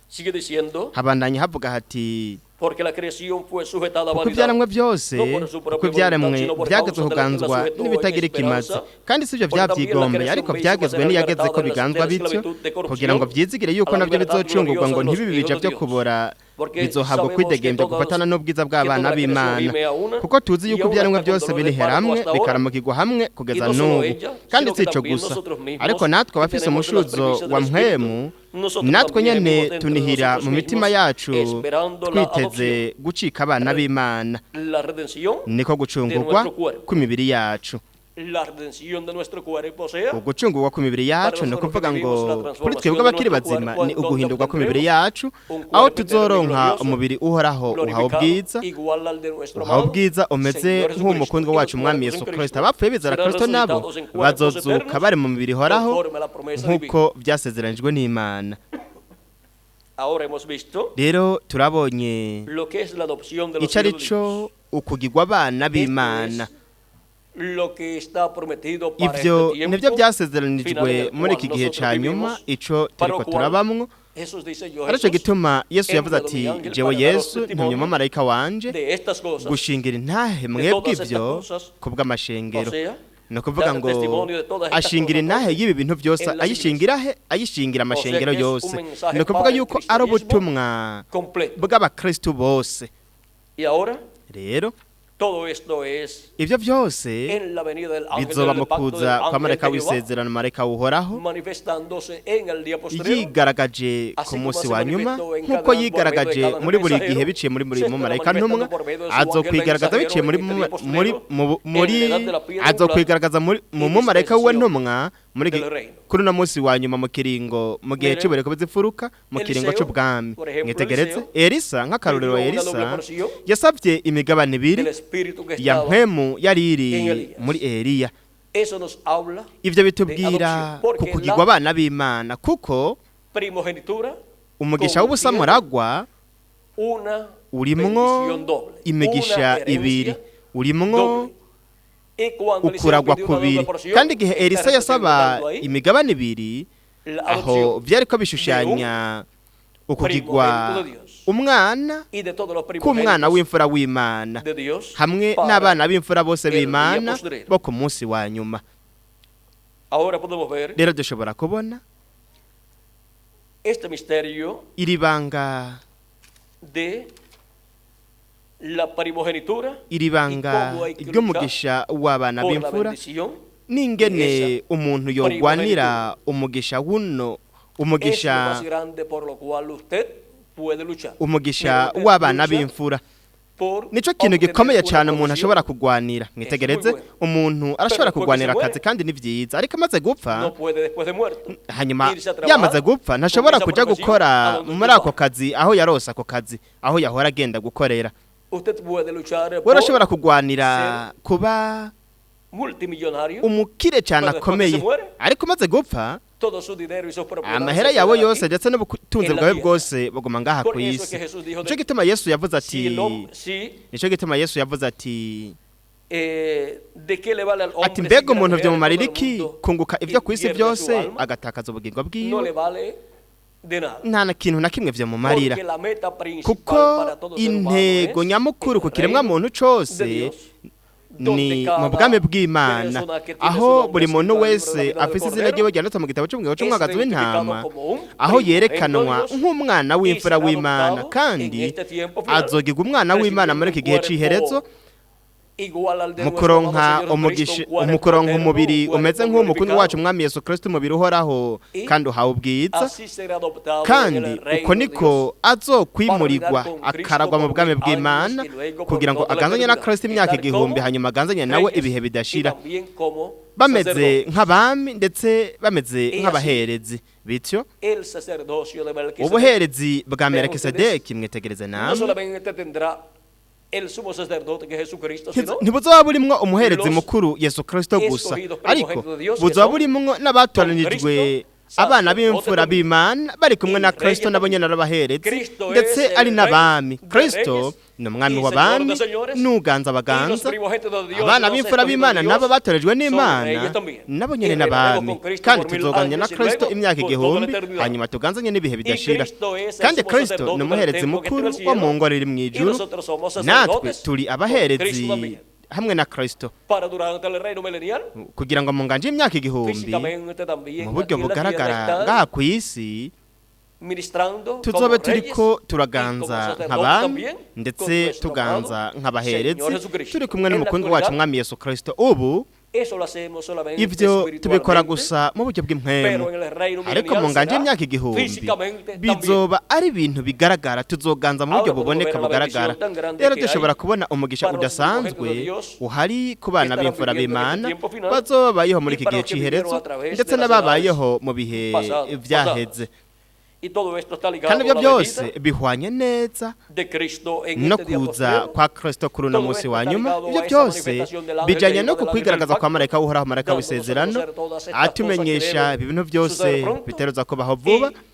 Sigue diciendo, Habandanya havuga hati porque la creación fue sujetada a kuko vanidad, ibyaremwe byose no por su kuko propia ibyaremwe voluntad, sino por byagezwe causa de la que la kuganzwa sujetó en n'ibitagira ikimazi, esperanza. kandi sibyo Porque también la byavyigombeye, creación ariko misma byagezwe será n'iyageze ko libertada de la biganzwa bityo, esclavitud de kugira ngo corrupción vyizigire yuko a la navyo libertad bizocungurwa gloriosa ngo de los ntibibe hijos bija de vyo Dios. kubora, Porque bizohabwa sabemos que kwidegembya todas gufatana n'ubwiza que bw'abana toda la creación b'Imana, gime a una kuko tuzi y yuko aún ivyaremwe hasta con byose dolor de binihera parto hamwe hasta ahora. bikaramukirwa hamwe Y kugeza no solo n'ubu. ella, Kandi sino si que ico también gusa, nosotros mismos ariko natwe que abafise tenemos las umushuzo premisas wa del Espíritu, mpwemu, nosotros natwe también nyene gemimos dentro de tunihira nosotros mu mitima mismos, yacu esperando la twiteze adopción, gucika abana b'Imana, la redención niko de gucungurwa nuestro cuerpo. kw'imibiri yacu. La redención de nuestro cuerpo, o sea, Ugucungurwa kw'imibiri para yacu ni nosotros que ukuvuga vivimos la ngo kuri twebwe transformación de abakiri nuestro bazima cuerpo, ni en donde uguhindurwa kw'imibiri obtendremos yacu, un aho cuerpo eterno y tuzoronka glorioso, umubiri uhoraho uhawe glorificado, ubwiza, igual al de nuestro uhawe amado ubwiza umeze Señor Jesucristo. nk'umukundwa Y los wacu umwami muertos Yesu en Kristo. Cristo Abapfuye bizera serán Kristo nabo resucitados en cuerpos bazozuka eternos, bari mu mibiri ihoraho conforme a la promesa divina. nk'uko vyasezeranijwe n'Imana. Ahora hemos visto Rero turabonye lo que es la adopción de los ico ari hijos de co Dios. ukugirwa abana Esto b'Imana. es lo que está prometido para Ivyo este nivyo tiempo final en vyasezeranijwe el muri cual iki gihe nosotros ca nyuma, vivimos, ico para turiko lo cual turabamwo. Jesús dice, yo Arico Jesús gituma Yesu he yavuze enviado ati mi ángel jewe para daros Yesu ntumye testimonio umumarayika wanje de estas cosas. gushingira intahe De mwebwe todas estas ivyo cosas, kubw'amashengero. o sea, Ni ukuvuga dar ngo testimonio de todas estas ashingira cosas intahe y'ibi bintu byose, en las ayishingira he? Ayishingira O sea amashengero que es un yose. mensaje Ni ukuvuga para el yuko ari cristianismo ubutumwa completo. bw'abakristu bose. Y ahora Rero Todo esto es Ivyo vyose en la venida del ángel bizoba del mu pacto del kuza kwa ángel marayika de Jehová, w'isezerano, marayika uhoraho, manifestándose en el día posterior. yigaragaje Así ku como munsi se wa nyuma, manifestó en nk'uko cada- por medio de yigaragaje cada muri buri mensajero, gihe biciye muri buri se estará mumarayika ntumwa, manifestando por medio de su ángel azokwigaragaza biciye mensajero muri en este día muri postrero, muri en la edad de la piedra angular azokwigaragaza muri mu y mumarayika wiwe dispensación ntumwa muri del reino. kuri uno munsi wa nyuma, mu kiringo, mu gihe Miren, cy'ubureko bw'imfuruka, mu kiringo Eliseo, c'ubwami. por ejemplo, Mwitegereze Eliseo Elisa, nk'akarorero, pidió una doble Elisa porción yasabye imigabane ibiri del espíritu que ya estaba. mpwemu yari iri en Elías. muri Eliya. Eso nos habla Ivyo bitubwira adoption, ku porque kugirwa la abana b'Imana, kuko primogenitura umugisha contiene w'ubusamuragwa una urimwo bendición doble, imigisha una herencia ibiri, urimwo doble. Y cuando Eliseo ukuragwa pidió una doble kubiri. porción, Kandi igihe está Elisa yasaba representando ahí imigabane ibiri, la aho adopción vyariko bishushanya ukugirwa primogénito de Dios umwana y de todos los k'umwana primogénitos w'imfura w'Imana de Dios hamwe para n'abana b'imfura bose el día b'Imana postrero. bo ku munsi wa nyuma. Ahora podemos ver Rero dushobora kubona este misterio iri banga, de la primogenitura iri banga y cómo hay que ry'umugisha w'abana por la b'imfura, bendición n'ingene esa umuntu yogwanira umugisha wuno es lo umugisha más grande por lo cual usted puede luchar. umugisha Mire, usted w'abana lucha b'imfura por nico kintu obtener gikomeye una cyane umuntu posición ashobora kugwanira. Mwitegereze, muy bueno. umuntu arashobora Pero después que kugwanira se muere, akazi, kandi ni vyiza, ariko amaze gupfa, no puede después de muerto hanyuma irse a trabajar yamaze gupfa, ntashobora con esa kuja profesión gukora a donde muri usted ako va. kazi aho yarose ako kazi, aho yahora agenda gukorera. Usted puede luchar We por urashobora kugwanira kuba multimillonario, umukire cyane Pero después que akomeye, se muere, ariko umaze gupfa, todo su dinero y sus propiedades amahera se yawe quedan yose aquí. ndetse n'ubutunzi en la bwawe tierra. bwose buguma ngaha Por ku eso es isi. que Jesús dijo de- Nico gituma Yesu yavuze ati Si el hom- si, nico gituma Yesu yavuze ati ¿de qué le vale al hombre ati mbega si umuntu granjea vyomumarira todo el iki mundo kunguka y ivyo ku isi pierde byose su alma? agatakaza ubugingo No bwiwe? le vale de nada. Nta na kintu na kimwe vyomumarira, Porque la meta principal kuko para todo ser humano intego es nyamukuru ku el kiremwa reino muntu cose de Dios, donde ni cada mu bwami bw'Imana, persona que tiene su aho nombre buri muntu escrito en el wese libro de la vida del afise izina Cordero ryiwe ryanditse mu gitabo cy'ubugingo c'umwagazi es w'intama, identificado como un aho primogénito de yerekanwa Dios nk'umwana y w'imfura será w'Imana, adoptado kandi en este tiempo final, azogirwa umwana w'Imana muri iki gihe recibiendo un c'iherezo, cuerpo igual al de mu nuestro amado kuronka Señor umugisha, Jesucristo, un cuerpo mu kuronka eterno, umubiri un cuerpo umeze nk'uw'umukunzi wacu glorificado. umwami Yesu Kristo, umubiri uhoraho Y kandi uhawe ubwiza. Así será adoptado en Kandi el reino uko de niko Dios. azokwimurirwa Para reinar con akaragwa mu Cristo bwami por mil bw'Imana, años y luego por kugira ngo toda la aganzanye na eternidad. Kristo imyaka Estar 1000, como hanyuma aganzanye nawe reyes ibihe y bidashira, también como bameze sacerdotes. nk'abami ndetse bameze Y nk'abaherezi. Bityo El sacerdocio de Melquisedec ubuherezi bwa Vean Melikisedeki, mwitegereze no namwe, solamente tendrá el sumo sacerdote que es Jesucristo, sino ntibuzoba burimwo umuherezi los mukuru Yesu Kristo gusa, escogidos ariko primogénitos de Dios que buzoba son burimwo n'abatoranijwe con Cristo, abana b'imfura sacerdotes b'Imana bari kumwe y na reyes Kristo, nabo también. nyene arabaherezi Cristo ndetse es el ari rey n'abami. de Kristo reyes ni umwami y señor w'abami de señores, n'uganza y los abaganza. primogénitos de Dios, Abana los b'imfura escogidos de b'Imana Dios, nabo batorejwe son n'Imana reyes también. nabo Y nyene reinaremos n'abami, con Cristo kandi por mil tuzoganya na años y Kristo luego imyaka por toda la 1000, eternidad. hanyuma tuganzanye n'ibihe Y bidashira. Cristo es el Kandi sumo Kristo sacerdote ni del umuherezi templo que está en mukuru el wo cielo, mu ngoro iri y mw'ijuru, nosotros somos natwe sacerdotes turi con abaherezi Cristo también. hamwe na Kristo, Para durante el reino milenial, kugira ngo mu nganje y'imyaka 1000, físicamente también mu buryo aquí en la tierra bugaragara están ngaha ku isi, ministrando tuzobe como reyes turiko y como turaganza sacerdotes nk'abami también con ndetse nuestro tuganza amado nk'abaherezi Señor Jesucristo. turi kumwe En la n'umukunzi wacu actualidad, umwami Yesu Kristo. Ubu eso lo hacemos solamente ivyo tubikora espiritualmente, gusa mu buryo bw'impwemu, pero en el reino ariko mu milenial nganje será y'imyaka 1000 físicamente también. bizoba ari ibintu bigaragara, tuzoganza mu buryo Ahora podemos buboneka ver la bugaragara. bendición tan grande Rero que hay dushobora kubona umugisha para los udasanzwe primogénitos de Dios uhari ku bana que estarán b'imfura viviendo en este b'Imana tiempo final bazoba babayeho muri y iki para gihe los que vivieron c'iherezo a través ndetse de las n'ababayeho mu bihe vyaheze. pasadas. Y todo esto está ligado Kandi a ibyo la byose venida bihwanye neza de Cristo en no este día kuza postrero. kwa Kristo kuri uno Todo munsi esto wa está nyuma. ligado Ibyo a esa byose manifestación del ángel bijanye de no Jehová, del ángel del kukwigaragaza kwa pacto, marayika w'Uhoraho, marayika dándonos a w'isezerano, conocer todas estas cosas que atumenyesha deben ibintu byose suceder pronto biteruza kubaho vuba, y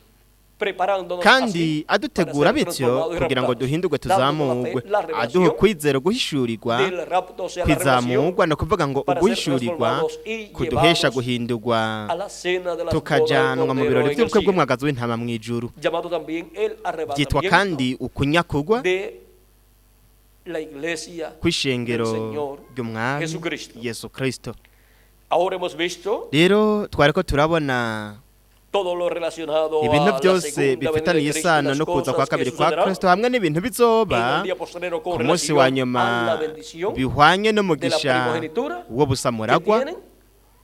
preparándonos kandi así para adutegura ser bityo transformados y kugira ngo raptados, duhindurwe dándonos la fe, tuzamurwe, la aduhe revelación kwizera guhishurirwa del rapto, o sea, la revelación kwizamurwa, ni ukuvuga ngo para ser uguhishurirwa transformados y kuduhesha llevados guhindurwa, a la cena de las bodas del tukajanwa mu Cordero birori en el by'ubukwe cielo, bw'umwagazi w'intama mw'ijuru, llamado también el byitwa arrebatamiento kandi ukunyakugwa de la iglesia kw'ishengero del Señor ry'umwami Jesucristo. Yesu Kristo. Ahora hemos visto Rero twariko turabona Todo lo relacionado Ibintu a la byose segunda venida de bifitaniye Cristo y isano las no kuza kwa cosas que kabiri kwa sucederán Kristo hamwe n'ibintu bizoba en el día postrero con ku munsi relación wa a nyuma la bendición bihwanye de la n'umugisha primogenitura que w'ubusamuragwa tienen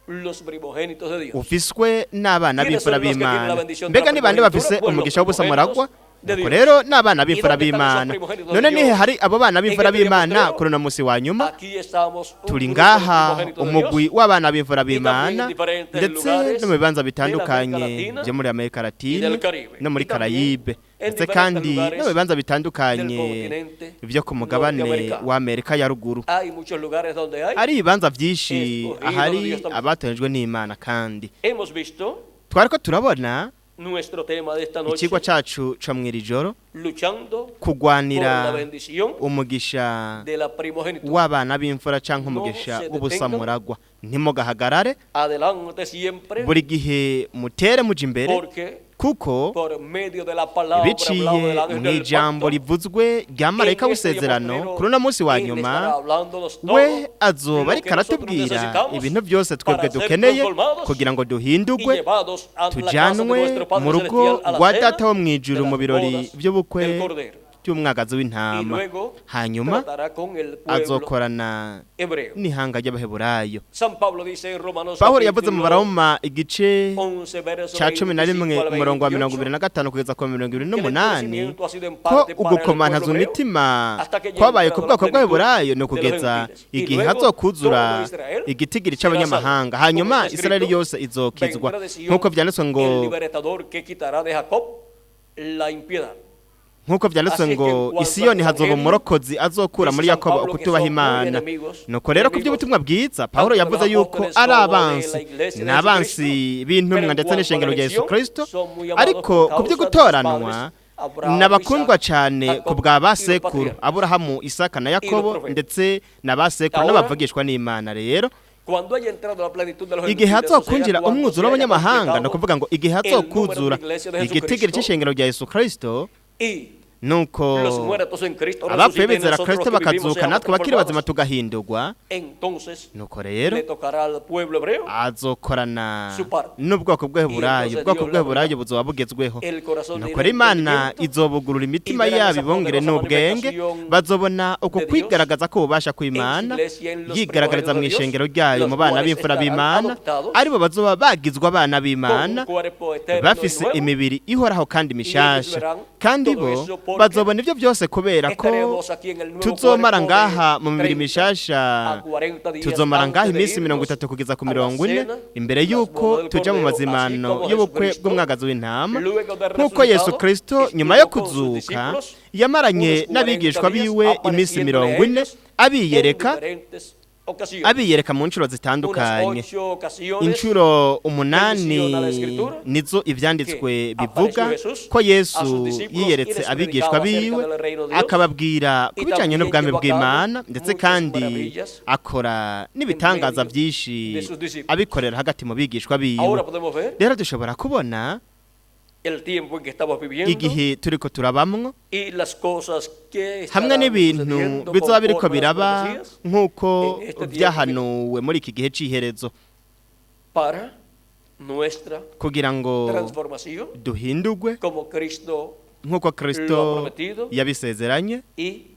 los primogénitos de Dios. ufiswe n'abana ¿Quiénes b'imfura son los que tienen la b'Imana. bendición de Mbega la ni bande bafise primogenitura? Pues los umugisha w'ubusamuragwa? primogénitos de Nuko Dios. rero n'abana ¿Y b'imfura dónde están esos b'Imana. primogénitos de None nihe Dios? hari abo bana En b'imfura este día b'Imana postrero, kuri uno munsi wa nyuma? Aquí estamos un Turi grupo de ngaha primogénitos de umugwi Dios w'abana b'imfura y también b'Imana en diferentes ndetse lugares no mu bibanza de la América bitandukanye Latina byo muri Amerika y Latine del Caribe. no muri Y también Karayibe en ndetse diferentes kandi lugares no mu bibanza del bitandukanye continente byo ku mugabane norteamericano. wa Amerika ya ruguru. Hay muchos lugares donde hay. Ari ibibanza byinshi Escogido ahari de Dios también. abatoranyijwe n'Imana. Kandi Hemos visto twariko turabona nuestro tema de esta noche, ikigwa cacu co mw'iri joro, luchando por kugwanira la bendición umugisha de la primogenitura. w'abana b'imfura canke No umugisha se w'ubusamuragwa. Ntimugahagarare, Adelante siempre, buri gihe mutere muja imbere, porque kuko por medio de la palabra hablada biciye del ángel del mw'ijambo pacto, rivuzwe rya marayika en este día w'isezerano postrero, kuri uno munsi wa él nyuma, estará hablándonos todo we azoba lo ariko que nosotros aratubwira necesitamos ibintu byose twebwe para ser dukeneye transformados kugira ngo y duhindurwe, llevados a la casa de tujanwe nuestro Padre mu rugo Celestial a la rwa cena Data wo de mw'ijuru las mu birori bodas by'ubukwe del Cordero. by'umwagazi Y w'intama. luego Hanyuma tratará con el pueblo azokorana hebreo. n'ihanga ry'Abaheburayo. San Pablo dice en Romanos Pawulo yavuze mu capítulo Baroma igice 11, verso ca 11 25 al umurongo wa 28, 25 kugeza ku mirongo ibiri que el n'umunani endurecimiento ha sido en ko parte para el ugukomantaza pueblo hebreo imitima hasta que llegue kwabaye ku entrado la bwoko plenitud bw'Abaheburayo ni de los ukugeza gentiles. Y igihe luego hazokuzura todo Israel igitigiri será salvo. c'abanyamahanga, Como hanyuma está Israeli escrito, yose izokizwa, vendrá de Sion nk'uko vyanditswe ngo el libertador que quitará de Jacob la impiedad. Nk'uko vyanditswe Así que ngo en cuanto al isiyoni hazoba Evangelio, umurokozi azokura dice muri San Yakobo Pablo que ukutubaha son muy Imana. enemigos, Nuko rero ku enemigos, by'ubutumwa bwiza Pawulo tanto de yavuze los yuko apóstoles ari como de la abansi iglesia de ni abansi Jesucristo, b'intumwa pero en ndetse cuanto a la n'ishengero rya Yesu elección, Kristo, son muy amados ariko por ku causa de sus by'ugutoranwa padres, Abraham, n'abakundwa Isaac, cyane ku Jacob bwa y los basekuru patriarcas. Aburahamu, Isaka na Yakobo profetas. ndetse na basekuru Ahora, n'abavugishwa n'Imana. Rero Cuando haya entrado la plenitud de los igihe gentiles, o sea, hazokwinjira cuando se umwuzuro haya w'abanyamahanga, ni completado ukuvuga ngo igihe el número de hazokuzura la iglesia de igitigiri Jesucristo c'ishengero rya Yesu Kristo, y nuko los muertos en Cristo abapfuye resuciten y bizera nosotros Kristo los que vivimos bakazuka, seamos natwe abakiri bazima transformados. tugahindurwa, Entonces nuko rero le tocará al pueblo hebreo azokorana su parte. n'ubwoko bw'Abaheburayo. Y entonces Ubwoko Dios le bw'Abaheburayo abrirá buzoba bugezweho. el corazón del Nuko rero Imana entendimiento izobugurura imitima y verán yabo esa ibongere poderosa n'ubwenge, manifestación bazobona uko de Dios kwigaragaza ko ububasha en su kw'Imana iglesia, en los yigaragariza primogénitos mu de Dios, ishengero ryayo los mu bana cuales b'imfura estarán b'Imana, adoptados aribo bazoba bagizwe abana con un b'Imana cuerpo eterno y bafise nuevo, imibiri ihoraho kandi y ellos mishasha. verán Kandi todo bo eso porque bazobona ivyo byose kubera ko estaremos aquí en el nuevo tuzomara cuerpo de ngaha mu mibiri 30 mishasha, a 40 días tuzomara ngaha antes de iminsi mirongo irnos itatu kugeza ku a la 40 cena imbere de las y'uko bodas del tuja mu Cordero, así mazimano como y'ubukwe Jesucristo, bw'umwagazi w'intama, luego de nk'uko Yesu resucitado, Kristo nyuma yo estuvo con sus kuzuka discípulos yamaranye unos 40 n'abigishwa días biwe iminsi apareciéndole a 40 ellos en abiyereka diferentes ocasiones. abiyereka mu nshuro Unas zitandukanye. 8 ocasiones Inshuro 8 menciona la escritura nizo ivyanditswe que bivuga apareció Jesús ko a Yesu sus discípulos y yiyeretse les abigishwa predicaba acerca biwe del reino de Dios. akababwira ku Y bijanye también n'ubwami llevó a cabo bw'Imana, ndetse muchas kandi maravillas akora n'ibitangaza medio byinshi de sus discípulos. abikorera hagati mu bigishwa biwe. Ahora podemos ver Rero dushobora kubona el tiempo en que estamos viviendo igihe turiko turabamwo y las cosas que hamwe estarán n'ibintu sucediendo bizoba biriko conforme a las biraba profecías nk'uko en este tiempo vyahanuwe muri iki gihe c'iherezo para nuestra kugira ngo transformación duhindurwe como Cristo nk'uko lo Kristo ha prometido yabisezeranye y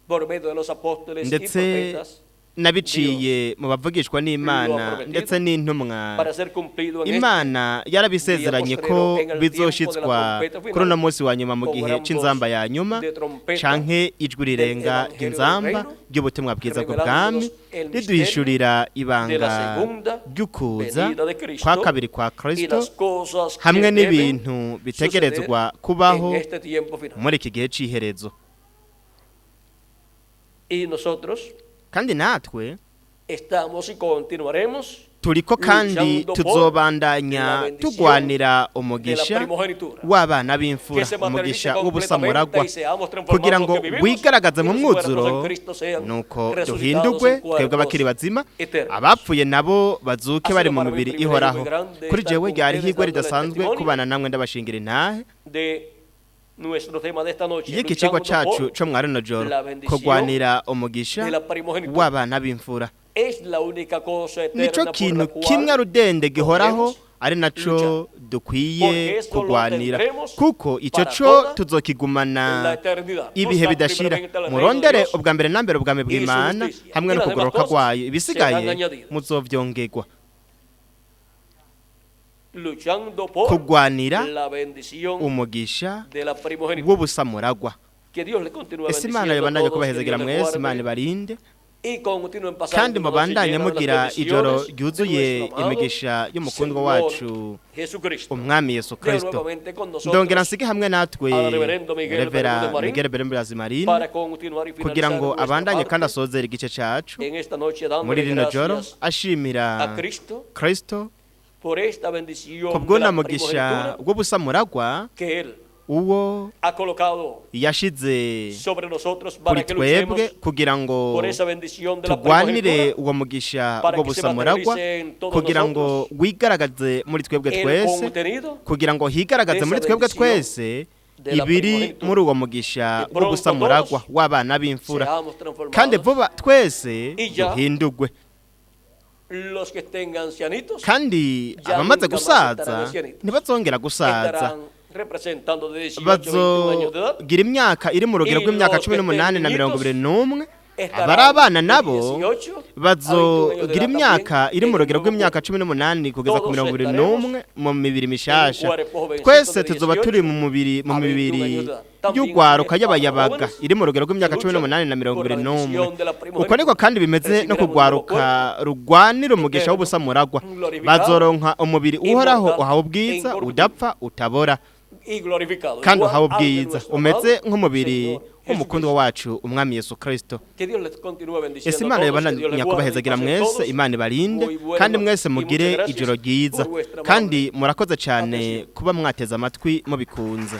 por medio de los apóstoles y ndetse profetas nabiciye mu bavugishwa lo ha n'Imana prometido ndetse n'intumwa. para ser cumplido en este Imana yarabisezeranye día ko postrero, en el bizoshitswa tiempo de la trompeta final, kuri uno munsi wa nyuma mu con gihe gran c'inzamba voz ya nyuma de trompeta canke ijwi rirenga del Evangelio del ry'inzamba Reino, ry'ubutumwa bwiza bw'ubwami, revelándonos el riduhishurira de la ibanga segunda ry'ukuza venida de Cristo kwa kabiri kwa y Kristo las cosas que hamwe deben n'ibintu bitegerezwa suceder kubaho en este tiempo final. muri iki gihe c'iherezo. Y nosotros Kandi natwe estamos y continuaremos turiko kandi luchando por tuzobandanya la bendición tugwanira de la umugisha primogenitura. w'abana b'imfura, Que se materialice umugisha completamente w'ubusamuragwa, y seamos transformados kugira los ngo que vivimos wigaragaze y mu los muertos mwuzuro, en Cristo sean nuko resucitados duhindurwe en twebwe abakiri cuerpos bazima, eternos. abapfuye nabo bazuke Ha sido bari mu para mí un mibiri privilegio ihoraho. muy grande Kuri estar jewe con ryari ustedes ihigwe dándole el ridasanzwe testimonio kubana namwe ndabashingira intahe de nuestro tema de esta noche, y'iki cigwa luchando cacu por co mwari rino joro, la bendición kugwanira umugisha de la primogenitura. w'abana b'imfura. Es la única cosa eterna Nico por la kintu cual kimwe rudende gihoraho podemos Ari naco Luchar. Dukwiye Porque esto lo kugwanira tendremos kuko ico para co toda tuzokigumana la eternidad. ibihe Buscad bidashira. primeramente el reino de Murondere Dios ubwa mbere na mbere ubwami y su bw'Imana justicia, hamwe y no las demás kugoroka cosas kwayo ibisigaye serán añadidas. Muzovyongerwa. Luchando por Kugwanira la bendición umugisha de la primogenitura. w'ubusamuragwa. Que Dios le continúe Ese Imana bendiciendo a yobandanye todos, que kubahezagira Dios les mwese, guarde Imana ibarinde y continúen pasando kandi una noche mubandanye llena de las mugira ijoro bendiciones de ryuzuye nuestro amado imigisha y'umukundwa Señor wacu Jesucristo. umwami Yesu Dejo Kristo. nuevamente con Ndongera nosotros nsige hamwe natwe al reverendo Miguel Revera Bermúdez Marín Miguel Bermúdez Marín para continuar y kugira finalizar ngo nuestra abandanye kandi parte asozere igice cacu en esta noche muri dándole rino joro gracias ashimira a Cristo Kristo por esta bendición de kubw'una la mugisha primogenitura w'ubusamuragwa que Él uwo ha colocado yashize sobre nosotros kuri para que twebwe luchemos kugira ngo por esa bendición de la tugwanire primogenitura, uwo mugisha para ubwo que se busamuragwa materialice en todos kugira ngo nosotros wigaragaze muri twebwe el twese contenido kugira ngo higaragaze de esa muri twebwe bendición twese de la ibiri primogenitura. muri uwo mugisha Y pronto w'ubusamuragwa todos w'abana b'imfura seamos kandi transformados. vuba twese Y ya duhindurwe. Los que estén ancianitos Kandi ya abamaze nunca más gusaza estarán ancianitos. ntibazongera gusaza Estarán representando de 18 21 años de edad. bazogira imyaka iri mu rugero Y rw'imyaka los cumi que n'umunani estén na mirongo niñitos ibiri n'umwe estarán abari abana de nabo 18 a 21 años de bazogira edad imyaka también iri mu en el rugero nuevo rw'imyaka cuerpo. 18 kugeza ku Todos mirongo ibiri estaremos n'umwe mu mibiri mishasha. en cuerpos jovencitos Twese de tuzoba 18 turi mu mubiri mu a 21 mibiri años de edad. También y'ugwaruka es para y'abayabaga jóvenes iri mu rugero rw'imyaka que cumi n'umunani na mirongo luchan ibiri por la n'umwe. bendición de la Uko niko kandi bimeze no Recibiremos un nuevo kugwaruka rugwanira umugisha eterno, w'ubusamuragwa glorificado, bazoronka umubiri uhoraho inmortal uhawe e ubwiza incorruptible. Udapfa utabora Y glorificado, kandi igual uhawe al de ubwiza nuestro umeze amado nk'umubiri Señor w'umukundwa Jesucristo. wacu umwami Yesu Kristo. Que Dios les continúe bendiciendo Ese a Imana todos, que Dios yobandanya les guarde y kubahezagira pasen mwese todos Imana ibarinde muy buena kandi noche. mwese Y muchas mugire gracias ijoro ryiza por vuestra kandi amable murakoze cyane atención. kuba mwateze amatwi mubikunze.